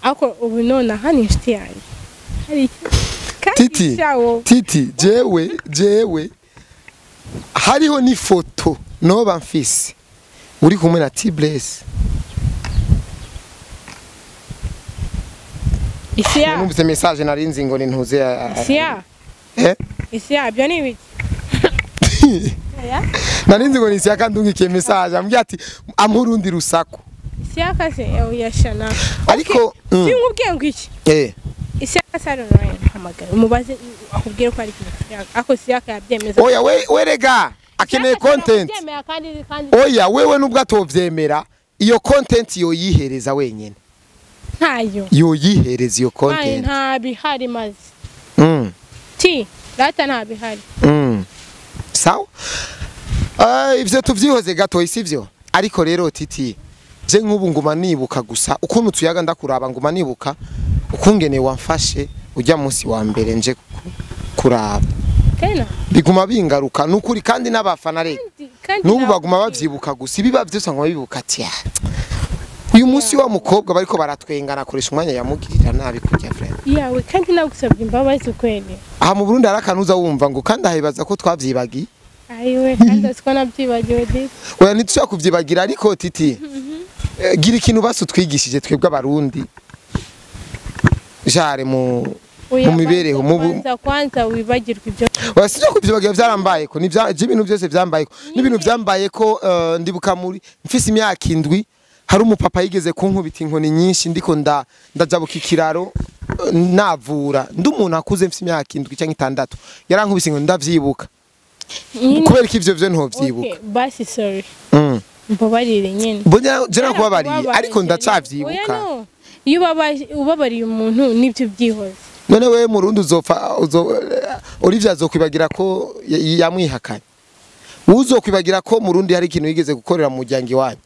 Ariko ubu none aha ni inshuti yanjye. Hari Titi, Titi, jewe hariho ni foto noba mfise uri kumwe na T-Bless. Isiya. Numvise message narinzi ngo nintuze. Isiya. Eh? Isiya byo ni ibiki? Narinzi ngo ni Isiya kandi ungikiye message ambwiye ati ampurundi rusaku. Isiya kase oyashana. Ariko sinkubwiye ngo iki? Eh. Isiya saro nawe hamagara umubaze akubwire ko ari ikintu ako Isiya yabyemeza. Oya we rega akeneye content. Oya wewe nubwo atovyemera iyo content yoyihereza wenyene. Ntayo. Yoyihereza iyo content. Nta bihari maze. Ti rata nta bihari. Sawa? Ivyo tuvyihoze gato isivyo. Ariko rero Titi je nkubu nguma nibuka gusa ukuntu tuyaga ndakuraba nguma nibuka ukungene wamfashe ujya munsi wa mbere nje kuraba. Tena biguma bingaruka nukuri kandi n'abafana reka nubu baguma bavyibuka gusa ibiba byose ngo bibuka ati uyu munsi wa mukobwa bariko baratwengana akoresha umwanya yamugirira nabi kujya friend yawe kandi nagusabye imbabazi kweli. Aha mu Burundi harakanuza wumva ngo kandi ahibaza ko twavyibagiye. Ayiwe kandi asiko navyibagiwe di. Oya ntitushaka kuvyibagira ariko Titi gira ikintu basutwigishije twebwe abarundi jare mu mibereho mu kwanza wibagirwa ibyo. Oya sije kuvyibagira byarambaye ko nivya ibintu byose byambaye ko n'ibintu byambaye ko ndibuka muri mfise imyaka 7 hari umupapa yigeze kunkubita inkoni nyinshi ndiko ndajabuka ikiraro navura ndi umuntu akuze mfise imyaka 7 cyangwa 6 yarankubise inkoni ndavyibuka. Kubera ko ivyo byo ntovyibuka. Okay basi sorry. Mbabarire nyene. Mbona je nakubabariye ariko ndacavyibuka. Iyo ubabariye umuntu nibyo byihoze. None wewe murundi uzopfa Olivia azokwibagira ko yamwihakanye. Uzokwibagira ko murundi hari ikintu yigeze gukorera mu muryango wanyu.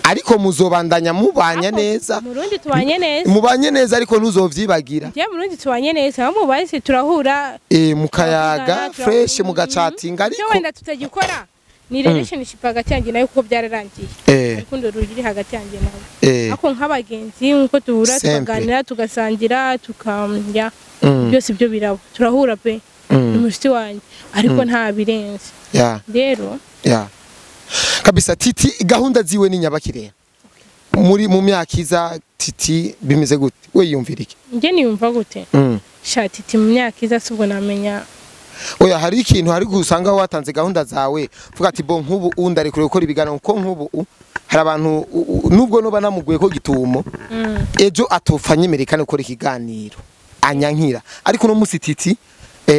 Ariko muzobandanya mubanye neza. Murundi tubanye neza. Mubanye neza ariko ntuzovyibagira. Je murundi tubanye neza bamubaye turahura. Mukayaga fresh mugachatinga ariko wenda tutagikora ni relationship hagati yanjye nawe kuko byararangiye. Urukundo ruri hagati yanjye nawe. Ako nkabagenzi nkuko duhura tukaganira tugasangira tukamya byose ibyo birabo turahura pe n'umushiti wanjye ariko nta birenze. Rero kabisa Titi gahunda ziwe ni nyabakire. Muri mu myaka iza Titi bimeze gute? We yumvira iki? Nge niyumva gute? Sha Titi mu myaka iza subwo namenya. Oya hari ikintu hari gusanga watanze gahunda zawe vuga ati bo nkubu undari kure gukora ibiganiro ko nkubu hari abantu nubwo no banamuguye ko gitumo ejo atopfa nyemerekane gukora ikiganiro anyankira ariko no musi Titi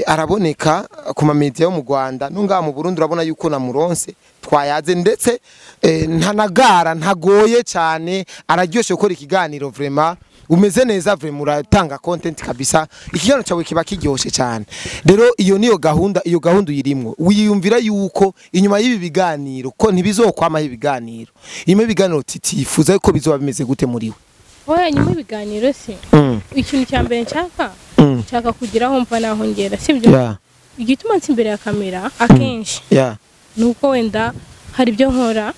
araboneka ku ma media yo mu Rwanda nunga mu Burundi urabona yuko na muronse twayaze ndetse ntanagara ntagoye cyane araryoshe gukora ikiganiro vraiment umeze neza vraiment uratanga content kabisa ikiganiro cyawe kiba kiryoshe cyane. Rero iyo niyo gahunda iyo gahunda uyirimwo wiyumvira yuko inyuma y'ibi biganiro ko ntibizokwama ibiganiro inyuma y'ibiganiro Titi yifuza yuko bizoba bimeze gute muri we? Oya nyuma y'ibiganiro se ikintu cya mbere nshaka kugira aho mva naho ngera sibyo? Igituma nsi imbere ya kamera akenshi nuko wenda hari ibyo nkora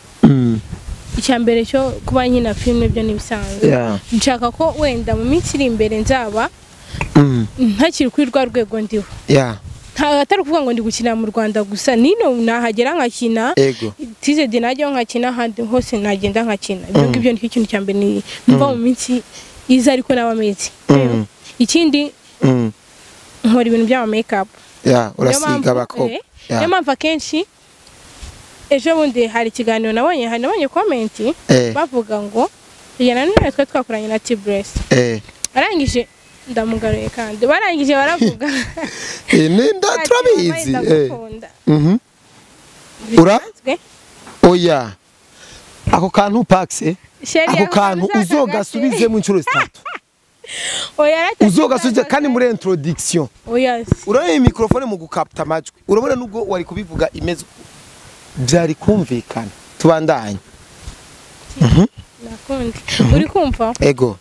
icya mbere cyo kuba nkina filme byo nibisanzwe. Nshaka ko wenda mu minsi iri imbere nzaba Ntakiri kuri rwa rwego ndiho. Atari ukuvuga ngo ndi gukina mu Rwanda gusa, nino nahagera nkakina. TZD najya nkakina, ahandi hose nagenda nkakina. Ibyo ngibyo nicyo kintu cya mbere numva mu minsi iza, ariko n'abamezi. Ikindi, nkora ibintu by'ama make up. Urasiga abakobwa. Niyo mpamvu akenshi ejo bundi hari ikiganiro nabonye, hari nabonye comment bavuga ngo tujyana none twe twakoranye na T-Bless. Arangije ndamugaruye kandi barangije baravuga. Ninda turabizi. Ura? Oya. Ako kantu Pax, ako kantu uzogasubize mu nshuro zitatu. Oya, uzogasubize kandi muri introduction. Oya. Urabona microphone mu gukapta amajwi. Urabona nubwo wari kubivuga imeze byari kumvikana. Tubandanye. Nakundi. Uri kumva? Ego.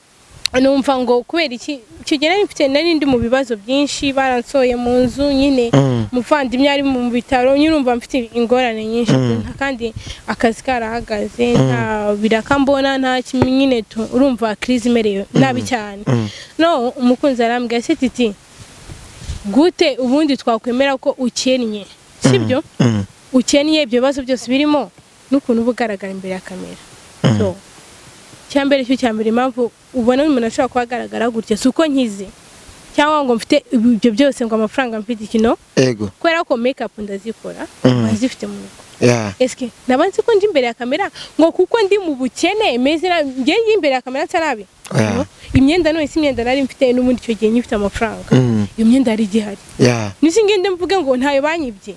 Numva ngo kubera iki kigera nifite nari ndi mu bibazo byinshi, baransoye mu nzu nyine, muvandimwe ari mu bitaro, nyirumva mfite ingorane nyinshi, kandi akazi karahagaze, nta birakambona, nta kimwe nyine, urumva crise imereye nabi cyane. No umukunzi arambwira se Titi, gute ubundi twakwemera ko ukennye, sibyo? Ukennye ibyo bibazo byose birimo n'ukuntu ubugaragara imbere ya kamera. So cyambere cyo cyambere impamvu ubona umuntu ashobora kuhagaragara gutya si uko nkize cyangwa ngo mfite ibyo byose ngo amafaranga mfite ikino. Ego. Kubera ko make up ndazikora bazifite mu rugo. Eske nabanze ko ndi imbere ya kamera ngo kuko ndi mu bukene meze ngiye imbere ya kamera nsa nabi. Imyenda none si imyenda nari mfite n'ubundi icyo gihe nyifite amafaranga. Iyo myenda yari igihari. Nisi ngende mvuge ngo ntayo banyibye.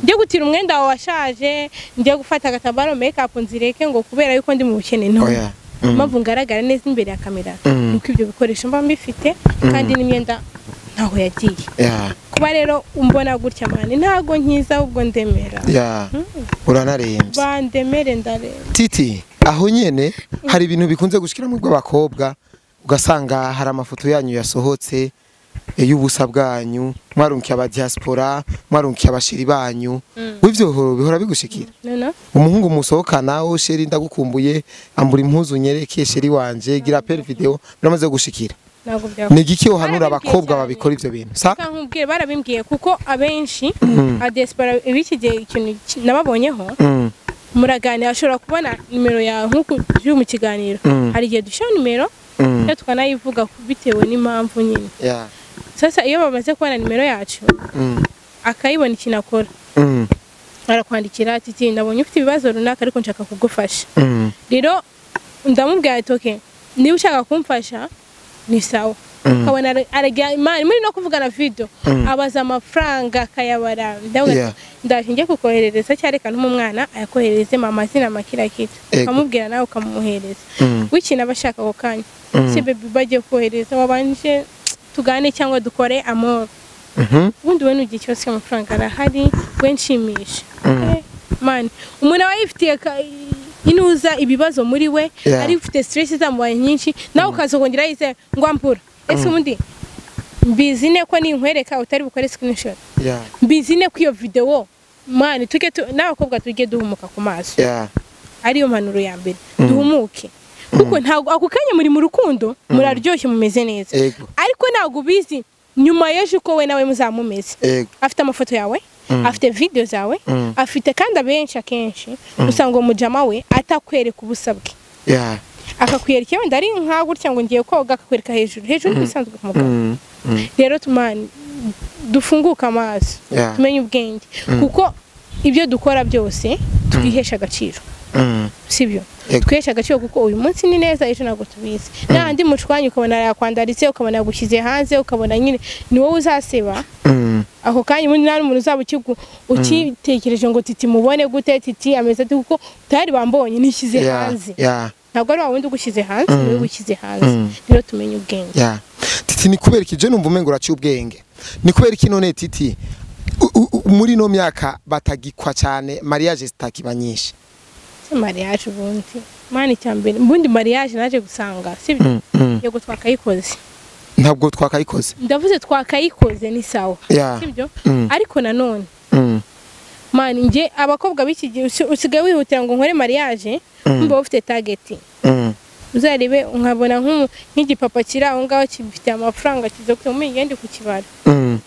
Njye gutira umwenda wawe washaje, njye gufata agatambaro make up nzireke ngo kubera yuko ndi mu bukene no. Impamvu ngaragara neza imbere ya kamera nuko ibyo bikoresho mba mbifite kandi n'imyenda ntaho yagiye. Kuba rero umbona gutya mani ntago nkiza ubwo ndemera. Uranarembye. Bandemere ndarembye. Titi, aho nyene hari ibintu bikunze gushikira mu bw'abakobwa ugasanga hari amafoto yanyu yasohotse y'ubusa bwanyu, mwarunkiye aba diaspora, mwarunkiye abashiri banyu. Wivyo bihora bigushikira. Umuhungu musohokana o sheri ndagukumbuye, ambura impuzu nyereke sheri wanje, gira appel video, biramaze gushikira. Ni igiki uhanura abakobwa babikora ivyo bintu? Sa? Nkubwire barabimbwiye kuko abenshi a diaspora ibiki gihe ikintu nababonyeho muraganira ashobora kubona nimero yawe nkuko turi mu kiganiro. Hari igihe dushira nimero tukanayivuga bitewe n'impamvu nyine. Sasa iyo bamaze kubona nimero yacu akayibona ikintu akora arakwandikira ati ndabonye ufite ibibazo runaka ariko nshaka kugufasha. Rero ndamubwira ati okay, niba ushaka kumfasha ni sawa. Ukabona aragira imana muri no kuvugana video abaza amafaranga akayabara. Ndaje ngiye kukoherereza cyareka n'umwana ayakoherereze mama zina makira kitu ukamubwira nawe ukamuhereza wikina abashaka ako kanya si baby bagiye kohereza wabanje tugane cyangwa dukore amor. Ubundi we nugiye cyose amafaranga arahari we nshimisha. Man umuntu aba yifitiye inuza ibibazo muri we ari ufite stress zamubaye nyinshi nawe ukazongera yize ngo ampura. Ese ubundi mbizine ko ninkwereka utari bukore screenshot. Mbizine ko iyo video man tuke n'abakobwa tujye duhumuka ku maso. Ariyo mpanuro ya mbere duhumuke. Kuko ntago ako kanya muri mu rukundo muraryoshye mumeze neza. Ariko ntago ubizi nyuma y'ejo uko we nawe muzamumeze. Afite amafoto yawe, afite video zawe, afite kandi abenshi akenshi usanga umujama we atakwereka ubusabwe. Akakwereka wenda ari nka gutya ngo ngiye koga akakwereka hejuru hejuru bisanzwe ku mugabo. Rero tumani dufunguka amaso tumenye ubwenge kuko ibyo dukora byose twihesha agaciro. Sibyo? Twihesha agaciro kuko uyu munsi ni neza ejo ntabwo tubizi. Nandi mucwanyi ukabona yakwandaritse ukabona yagushyize hanze ukabona nyine ni wowe uzaseba. Aho kanya ubundi nta n'umuntu uzaba ukitekereje ngo Titi mubone gute, Titi ameze ate kuko utari bambonye nishyize hanze. Ntabwo ari wa wundi ugushyize hanze, ni wowe ugushyize hanze. Rero tumenye ubwenge. Titi ni kubera iki je numva umengo uraciye ubwenge. Ni kubera iki none Titi muri no myaka batagikwa cyane mariage zitakiba nyinshi. Mariage ubundi mani cyambere ubundi mariage naje gusanga sibyo yego twakayikoze. Ntabwo twakayikoze. Ndavuze twakayikoze ni sawa sibyo ariko nanone mani nge abakobwa b'iki gihe usigaye wihutira ngo nkore mariage mba ufite target. Uzarebe nkabona nk'igipapa kiri aho ngaho kibifitiye amafaranga kiza kumenya ngende kukibara.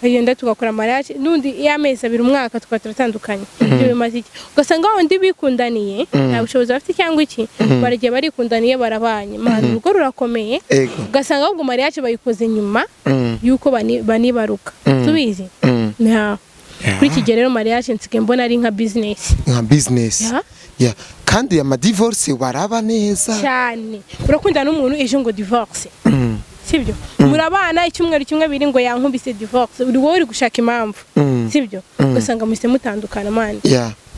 Agenda tugakora mariage n'undi y'amezi abiri umwaka tukaba turatandukanye. Ibyo bimaze iki? Ugasanga wundi bikundaniye nta bushobozi bafite cyangwa iki, baragiye barikundaniye barabanye, mara urugo rurakomeye. Ugasanga ahubwo mariage bayikoze nyuma yuko banibaruka. Tubizi? Kuri iki gihe rero mariage nsigaye mbona ari nka business. Nka business. Yeah. Kandi ama divorce baraba neza cyane. Urakunda n'umuntu ejo ngo divorce. Sibyo? Murabana icyumweru kimwe biri ngo yankubise divorce. Uri wowe uri gushaka impamvu. Sibyo? Ugasanga muhise mutandukana man.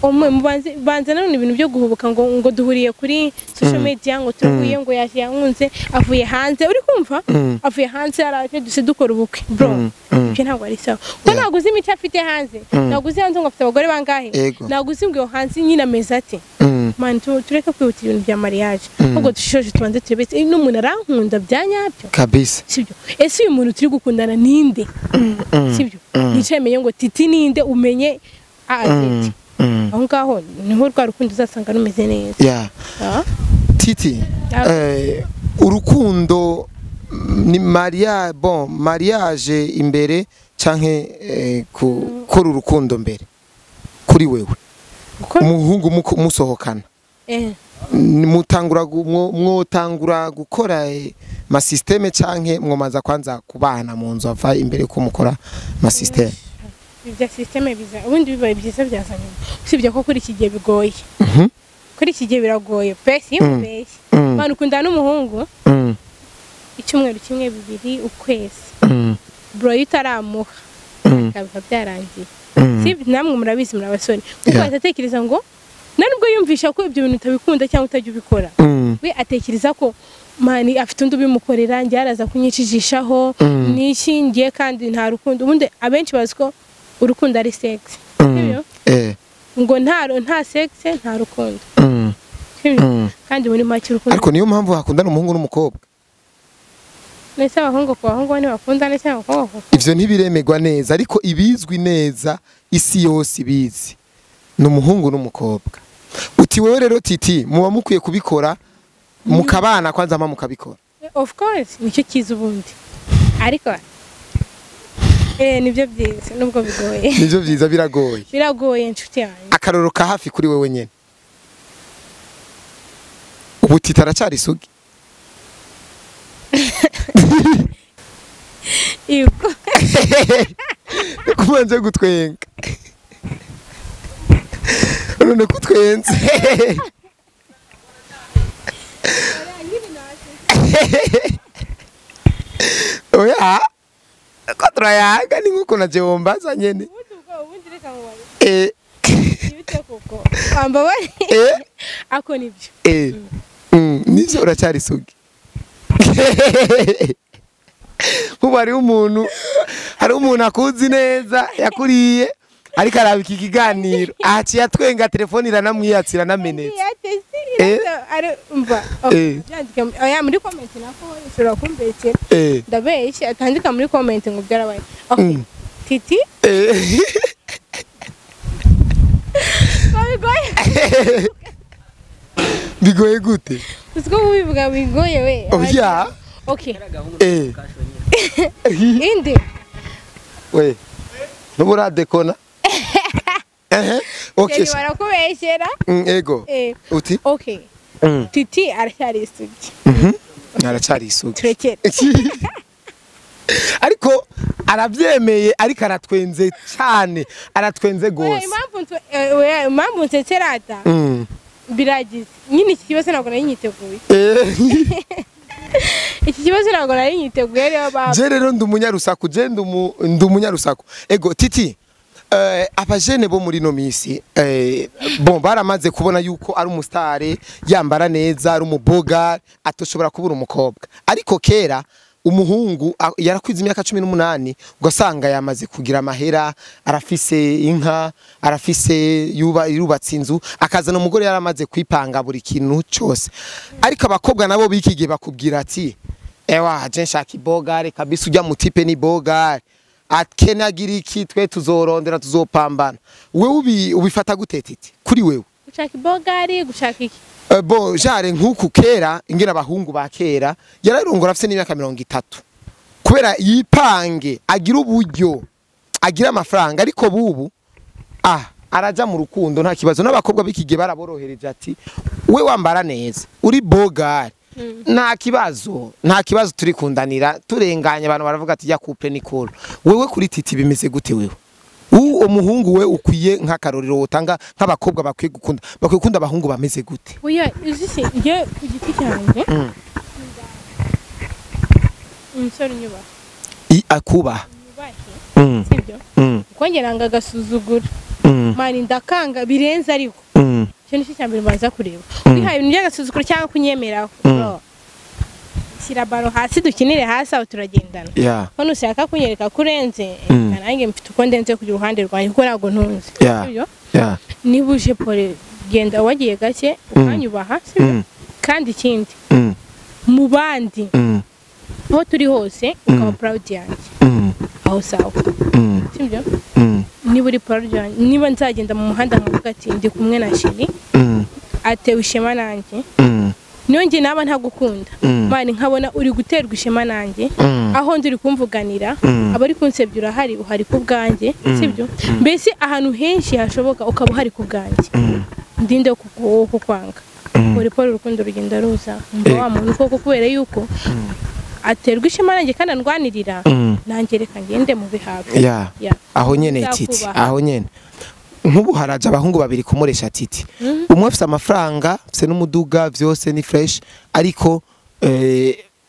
Umwe mubanze banze none ibintu byo guhubuka ngo duhuriye kuri social media ngo turahuye ngo yaje yankunze avuye hanze, uri kumva? Avuye hanze araje duse dukora ubukwe. Bro, ibyo ntabwo ari sawa. Ko ntabwo uzi imico afite hanze. Ntabwo uzi hanze ngo afite abagore bangahe. Ntabwo uzi ngo hanze nyina ameze ate. Man, tureke kwihutira ibintu bya mariage. Ahubwo dushishoje tubanze turebe n'umuntu arankunda bya nyabyo. Kabisa. Sibyo? Ese uyu muntu turi gukundana ninde? Sibyo? Nicaye menye ngo Titi ninde, umenye a aho ngaho niho rwa rukundo uzasanga rumeze neza. Titi, urukundo ni mariage, bon mariage imbere canke gukora urukundo mbere kuri wewe? Umuhungu musohokana mutangura mwotangura gukora ma systeme canke mwomaza kwanza kubana mu nzu ava imbere ko mukora ma systeme? Ibya systeme biza ubundi bibaye byiza byazanye, usibye ko kuri iki gihe bigoye. Kuri iki gihe biragoye pe, si mubeshye. Mwana ukunda n'umuhungu icyumweru kimwe bibiri ukwezi, bro itaramuha akaba byarangiye. Si namwe murabizi muri abasore, kuko atatekereza ngo nubwo yumvisha ko ibyo bintu utabikunda cyangwa utajya ubikora, we atekereza ko mani afite undi ubimukorera, njye araza kunyicijishaho niki ngiye, kandi nta rukundo. Ubundi abenshi bazi ko urukundo ari sex. Ngo nta sex nta rukundo. Kandi muri make urukundo. Ariko niyo mpamvu hakundana umuhungu n'umukobwa. Nese abahungu ku bahungu ni bakundana cyangwa abakobwa? Ivyo ntibiremegwa neza, ariko ibizwi neza isi yose ibizi ni umuhungu n'umukobwa. Uti wewe rero Titi muba mukwiye kubikora mukabana kwanza mama mukabikora. Of course nicyo kiza ubundi. Ariko nibyo byiza nubwo bigoye. Nibyo byiza biragoye. Biragoye inshuti yanjye. Akaroro ka hafi kuri wewe nyene. Ubu Titi aracyari isugi. Yego. Kubanze gutwenga. None kutwenze. Oya. Ko turayaga ni nkuko na jewombaza nyene. Ubundi reka ngo. Ibite koko. Wambabari. Ako nibyo. Nivyo uracyari isugi. Kuba ari umuntu akuzi neza yakuriye ariko arabika ikiganiro aciye atwenga telefone iranamwiyatsira namenetse. Oya muri comment nako ushobora kumbekera. Ndabeshye atandika muri comment ngo byarabaye. Okay. Titi. Bigoye. Bigoye gute? Uziko ubivuga bigoye we. Oya. Okay. Inde. We. Nubura dekona. Okay. Barakubeshyera. Ego. Uti? Okay. Titi aracyari isugi. Aracyari isugi. Turekere. Ariko arabyemeye ariko aratwenze cyane, aratwenze gose. Impamvu nsekerata. Biragize. Nyine iki kibazo ntabwo nari nyiteguye. Iki kibazo ntabwo nari nyiteguye rero baba. Je rero ndi umunyarusaku, je ndi umunyarusaku. Ego Titi, abajene bo muri no misi bon baramaze kubona yuko ari umustare yambara neza ari umuboga atoshobora kubura umukobwa. Ariko kera umuhungu yarakwiza imyaka 18 ugasanga yamaze kugira amahera, arafise inka, arafise yubatse inzu, akazana umugore yaramaze kwipanga buri kintu cyose. Ariko abakobwa nabo bikigiye bakubwira ati ewa je nshaka ibogare kabisa, ujya mutipe ni bogare akenagira iki, twe tuzorondera tuzopambana. Wewe ubifata gute Titi kuri wewe? Gushaka ibogari, gushaka iki? Bo jare nkuku kera ingena abahungu ba kera yararongora afite n'imyaka 30 kubera yipange agira uburyo agira amafaranga, ariko bubu araja mu rukundo nta kibazo. N'abakobwa b'ikigihe baraborohereje ati we wambara neza uri bogari nta kibazo, nta kibazo turikundanira turenganye. Abantu baravuga ati ya couple ni cool. Wewe kuri Titi bimeze gute wewe? Uwo muhungu we ukwiye nk'akarorero wotanga nk'abakobwa bakwiye gukunda, bakwiye gukunda abahungu bameze gute? Oya uzi se nge ku giti cyanjye umusore unyubaha akubaha sibyo? Kuko nge nanga agasuzuguro mani ndakanga birenze, ariko icyo nicyo cya mbere mbanza kureba. Wihaye ibintu by'agasuzuguro cyangwa kunyemeraho, shyira baro hasi dukinire hasi aho turagendana. Ko nushaka kunyereka kurenze nanjye mfite uko ndenze ku ruhande rwanjye kuko ntabwo ntunze. Sibyo? Niba uje pole genda wagiye gake ukanyubaha, sibyo? Kandi ikindi mu bandi aho turi hose ukaba proud yanjye aho sawa, sibyo? Niba uri proud yanjye, niba nzagenda mu muhanda nkavuga ati ndi kumwe na Sheri atewe ishema nanjye, niyo nge naba ntagukunda mani nkabona uri guterwa ishema nanjye aho ndi uri kumvuganira, abari kunsebya urahari, uhari ku bwanjye, sibyo? Mbese ahantu henshi hashoboka ukaba uhari ku bwanjye, ndinde kukwanga. Pole pole urukundo rugenda ruza umva wa muntu koko, kubera yuko aterwa ishema nanjye kandi andwanirira, nanjye reka ngende mu bihafi. Aho nyene Titi, aho nyene nkubu haraje abahungu babiri kumuresha Titi. Umwe afite amafaranga, afite n'umuduga, vyose ni fresh, ariko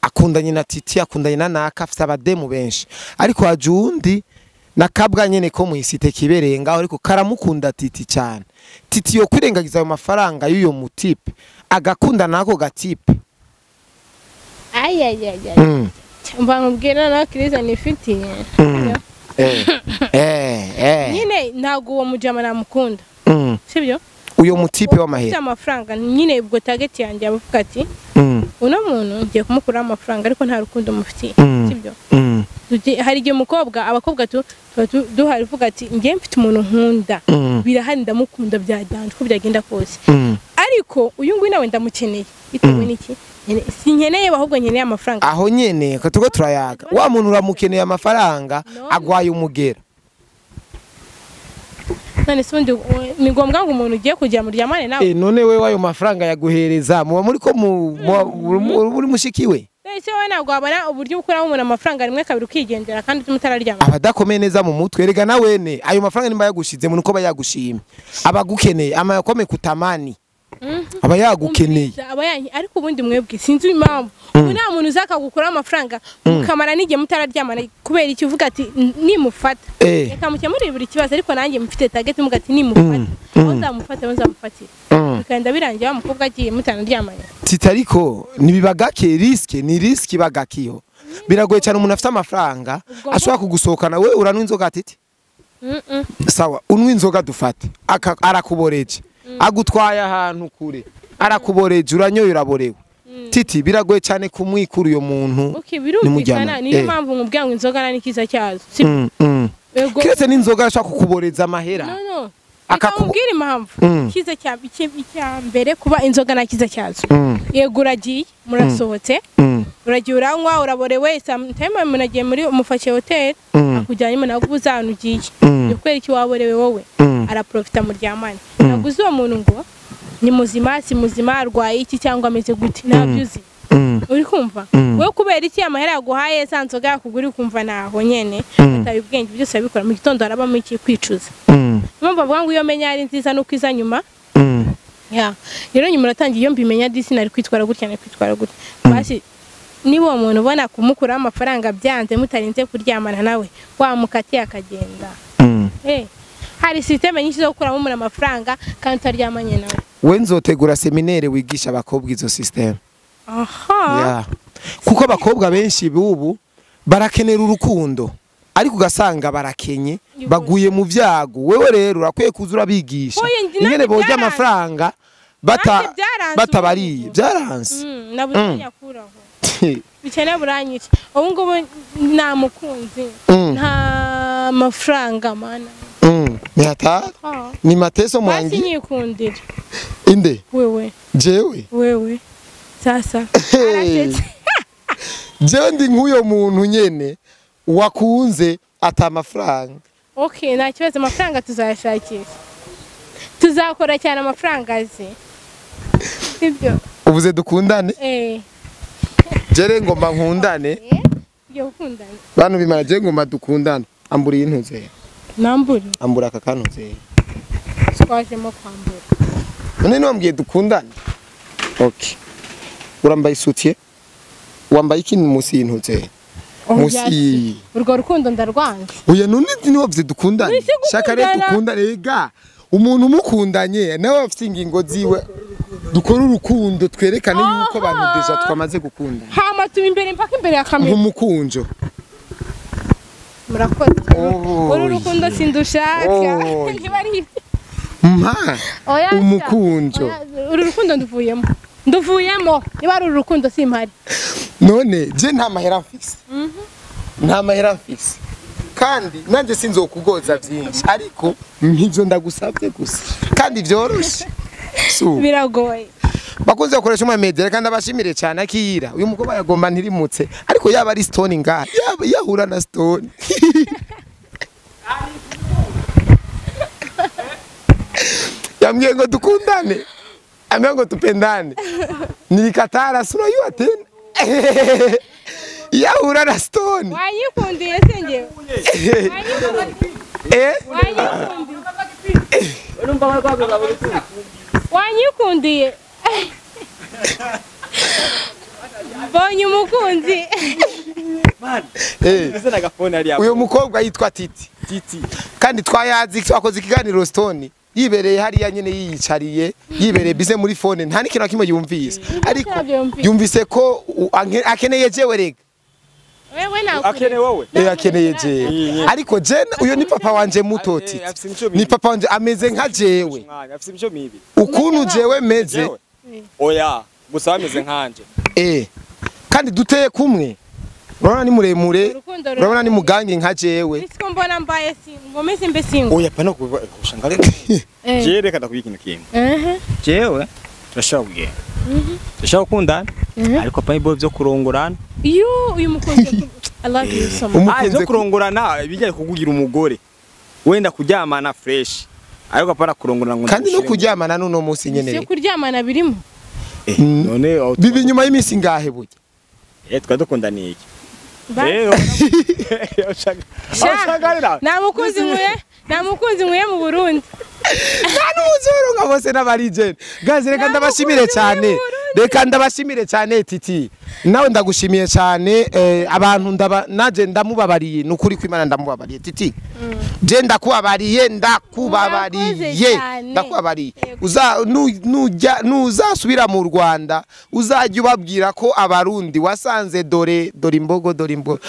akundanye na Titi, akundanye na naka, afite abademu benshi. Ariko haje uwundi nakabwa nyene ko muisite kibereye ngaho, ariko karamukunda Titi cyane. Titi yo kwirengagiza ayo mafaranga y'uyo mutipe agakunda nako gatipe. Ayayayay. Mba nkubwira na Kriza nifitiye. Nyine ntago uwo mujama namukunda. Sibyo? Uyo mutipe w'amahera. Amafaranga nyine ubwo target yanjye abavuga ati uno muntu ngiye kumukura amafaranga ariko nta rukundo mufitiye. Sibyo? Hari igihe umukobwa abakobwa duhari uvuga ati ngiye mfite umuntu nkunda birahari ndamukunda byadanje uko byagenda kose, ariko uyu nguyu nawe ndamukeneye bitewe n'iki? Sinkeneye ahubwo nkeneye amafaranga. Aho nyene tuko turayaga wa muntu uramukeneye amafaranga agwaye umugera. None se undi ni ngombwa ngo umuntu ugiye kujya muryamane nawe? None we wayo mafaranga yaguhereza muba muri ko muri mushikiwe? Ese wowe ntabwo wabona uburyo ukuraho umuntu amafaranga rimwe kabiri ukigendera kandi mutararyama? Abadakomeye neza mu mutwe erega na wene ayo mafaranga nimba yagushize mu nuko bayagushimye abagukeneye amayakome kutamani aba yagukeneye aba yanyi. Ariko ubundi mwebwe sinzi impamvu ubu nta muntu uzakagukura amafaranga mukamara n'igihe mutararyamana kubera iki uvuga ati nimufata reka mukemurire buri kibazo, ariko nanjye mfite target muvuga ati nimufata aho nzamufata aho nzamufatira bikagenda birangiye wa mukobwa agiye mutanaryamanye. Titi ariko nibibagake risk ni risk ibagakiyo biragoye cyane. Umuntu afite amafaranga ashobora kugusohokana we uranwa inzoga Titi? Sawa unwa inzoga dufate arakuboreje agutwaye ahantu kure arakuboreje uranyoye uraborewe. Titi biragoye cyane kumwikura uyo muntu. Okay, birumvikana niyo mpamvu nkubwira ngo inzoga nani kiza cyazo. Kiretse n'inzoga ashaka kukuboreza amahera. No. Akakubwira impamvu kiza cya mbere kuba inzoga na kiza cyazo. Yego uragiye murasohotse uragiye uranywa uraborewe, sometime munagiye muri umufashe hotel akujyanye munagubuza ahantu ugiye kubera iki waborewe wowe araprofita muryamane. Naguze uwo muntu ngo ni muzima si muzima arwaye iki cyangwa ameze gute ntabyo uzi. Uri kumva wowe kubera iki amahera yaguhaye za nzoga yakugura ukumva naho nyene ataye ubwenge byose abikora mu gitondo arabamo iki kwicuza. Impamvu bavuga ngo iyo menya ari nziza nuko iza nyuma. Rero nyuma uratangiye iyo mbimenya disi nari kwitwara gutya nari kwitwara gutya. Basi niba uwo muntu ubona kumukuraho amafaranga byanze mutarinze kuryamana nawe wamukatiye akagenda. Hari systeme nyinshi zo gukuramo umuntu amafaranga kandi utaryamanye nawe. We nzotegura seminaire wigisha abakobwa izo system. Aha. Kuko abakobwa benshi bubu barakenera urukundo ariko ugasanga barakenye baguye mu byago. Wewe rero urakwiye kuza urabigisha ingene boje amafaranga batabariye byaranse. Nabuze nyakuraho. Bikene buranyica. Ubu ngubu nta mukunzi nta mafaranga mana. Ni hatari. Ni mateso mwangi. Basi nyikundira. Inde. Wewe. Jewe. Wewe. Sasa. Jewe ndi nk'uyo muntu nyene wakunze ata amafaranga. Okay, nta kibazo amafaranga tuzayashakisha. Tuzakora cyane amafaranga azi. Sibyo. Ubuze dukundane? Eh. Jere ngomba nkundane. Yo kundane. Bantu bimana je ngomba dukundane. Ambura intuze. Namburi. Ambura akakantuze. Twajemo kwambura. None niwambwiye dukundane. Okay. Urambaye isutiye? Wambaye iki munsi y'intuze? Munsi. Urwo rukundo ndarwanga. Oya none niwavuze dukundane. Shaka rero dukundane ega. Umuntu mukundanye nawe afite ingingo ziwe. Dukora urukundo twerekane yuko abantu deja twamaze gukunda. Hama tumi imbere mpaka imbere ya kamera. Nk'umukunjo. Murakoze. Uru rukundo sindushaka. Ntibari. Mpa. Umukunjo. Uru rukundo nduvuyemo. Nduvuyemo. Niba ari uru rukundo simpari. None je nta mahera mfise. Nta mahera mfise. Kandi nanje sinzokugoza byinshi ariko nk'ivyo ndagusabye gusa. Kandi vyoroshe. Biragoye. Bakunze gukoresha umwe media kandi abashimire cyane akiyira. Uyu mukobwa yagomba ntirimutse ariko yaba ari Stone ngaha. Yaba yahura na Stone. Yambwiye ngo dukundane. Ambwiye ngo tupendane. Nilikatara sura yu atena. Yahura na Stone. Wayikundiye se ngewe? Eh? Wanyikundiye. Mbonye umukunzi. Uyu mukobwa yitwa Titi. Titi. Kandi twayazi twakoze ikiganiro Stone yibereye hariya nyene yiyicariye yibereye bize muri phone nta n'ikintu kimwe yumvise ariko yumvise ko akeneye jewe rega. Wewe na akeneye wowe. Eh akeneye jewe. Ariko je uyo ni papa wanje muto Titi. Ni papa wanje ameze nka jewe. Afise imico mibi. Ukuntu jewe meze. Oya gusa ameze nkanje. Eh. Kandi duteye kumwe. Urabona ni muremure. Urabona ni mugange nka jewe. Siko mbona mbaye si ngomeze mbe singo. Oya pana kushangale. Je reka ndakubika ikintu kimwe. Jewe turashobora kugenda. Turashobora gukundana. Ariko pa ibo byo kurongorana. Iyo uyu mukunzi I love you so much. Ah byo kurongorana bijya kukugira umugore. Wenda kuryamana fresh. Ariko apana kurongorana ngo kandi no kuryamana nuno munsi nyene. Si kuryamana birimo. None bibi nyuma y'imisi ngahe burya. Eh twadukundaniye iki? Nta mukunzi nkuye mu Burundi. Nta n'umuzoronka bose n'abarijene. Gaze reka ndabashimire cyane. Reka ndabashimire cyane Titi. Nawe ndagushimiye cyane abantu ndaba naje ndamubabariye nukuri kw'Imana ndamubabariye Titi. Je ndakubabariye ndakubabariye ndakubabariye. Uza nujya nuzasubira mu Rwanda uzajya ubabwira ko abarundi wasanze dore dore imbogo dore imbogo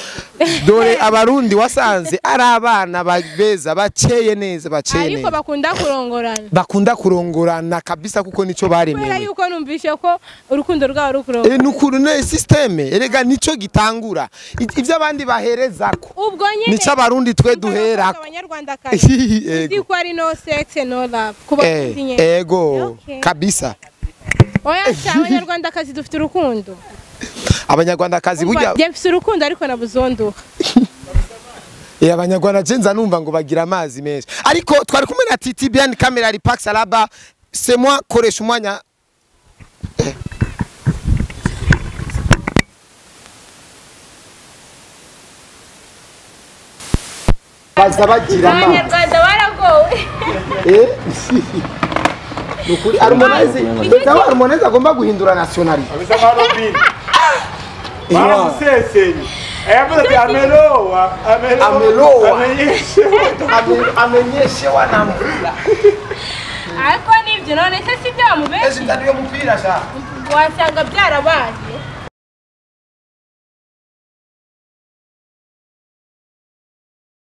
dore abarundi wasanze ari abana beza bakeye neza bakeye neza. Ariko bakunda kurongorana. Bakunda kurongorana kabisa kuko nico baremewe. Kubera yuko numvishe ko urukundo rwabo rukurongora. Nukuru ne systeme erega nico gitangura ivyo abandi baherezako. Ubwo nyene nico abarundi twe duherako. Abanyarwanda kazi. Uzi ko ari no sex no love kuba kuzinye. Ego kabisa. Oya abanyarwanda kazi dufite urukundo. Abanyarwanda kazi burya je mfite urukundo ariko nabuzonduka. Abanyarwanda jenza numva ngo bagira amazi menshi. Ariko twari kumwe na Titi behind camera ari Pax Alaba. C'est moi koresha umwanya. Baza bagira amazi. Abanyarwanda baragowe. Nukuri Harmonize, ndaba Harmonize agomba guhindura nationality. Abisa Marobin. Baramusesenye. Yavuze amelowa, amelowa. Amenyeshewa na mvula. Ariko nivyo none se si byamubeshe. Ese ndaniyo mupira sha. Wasanga byarabaye.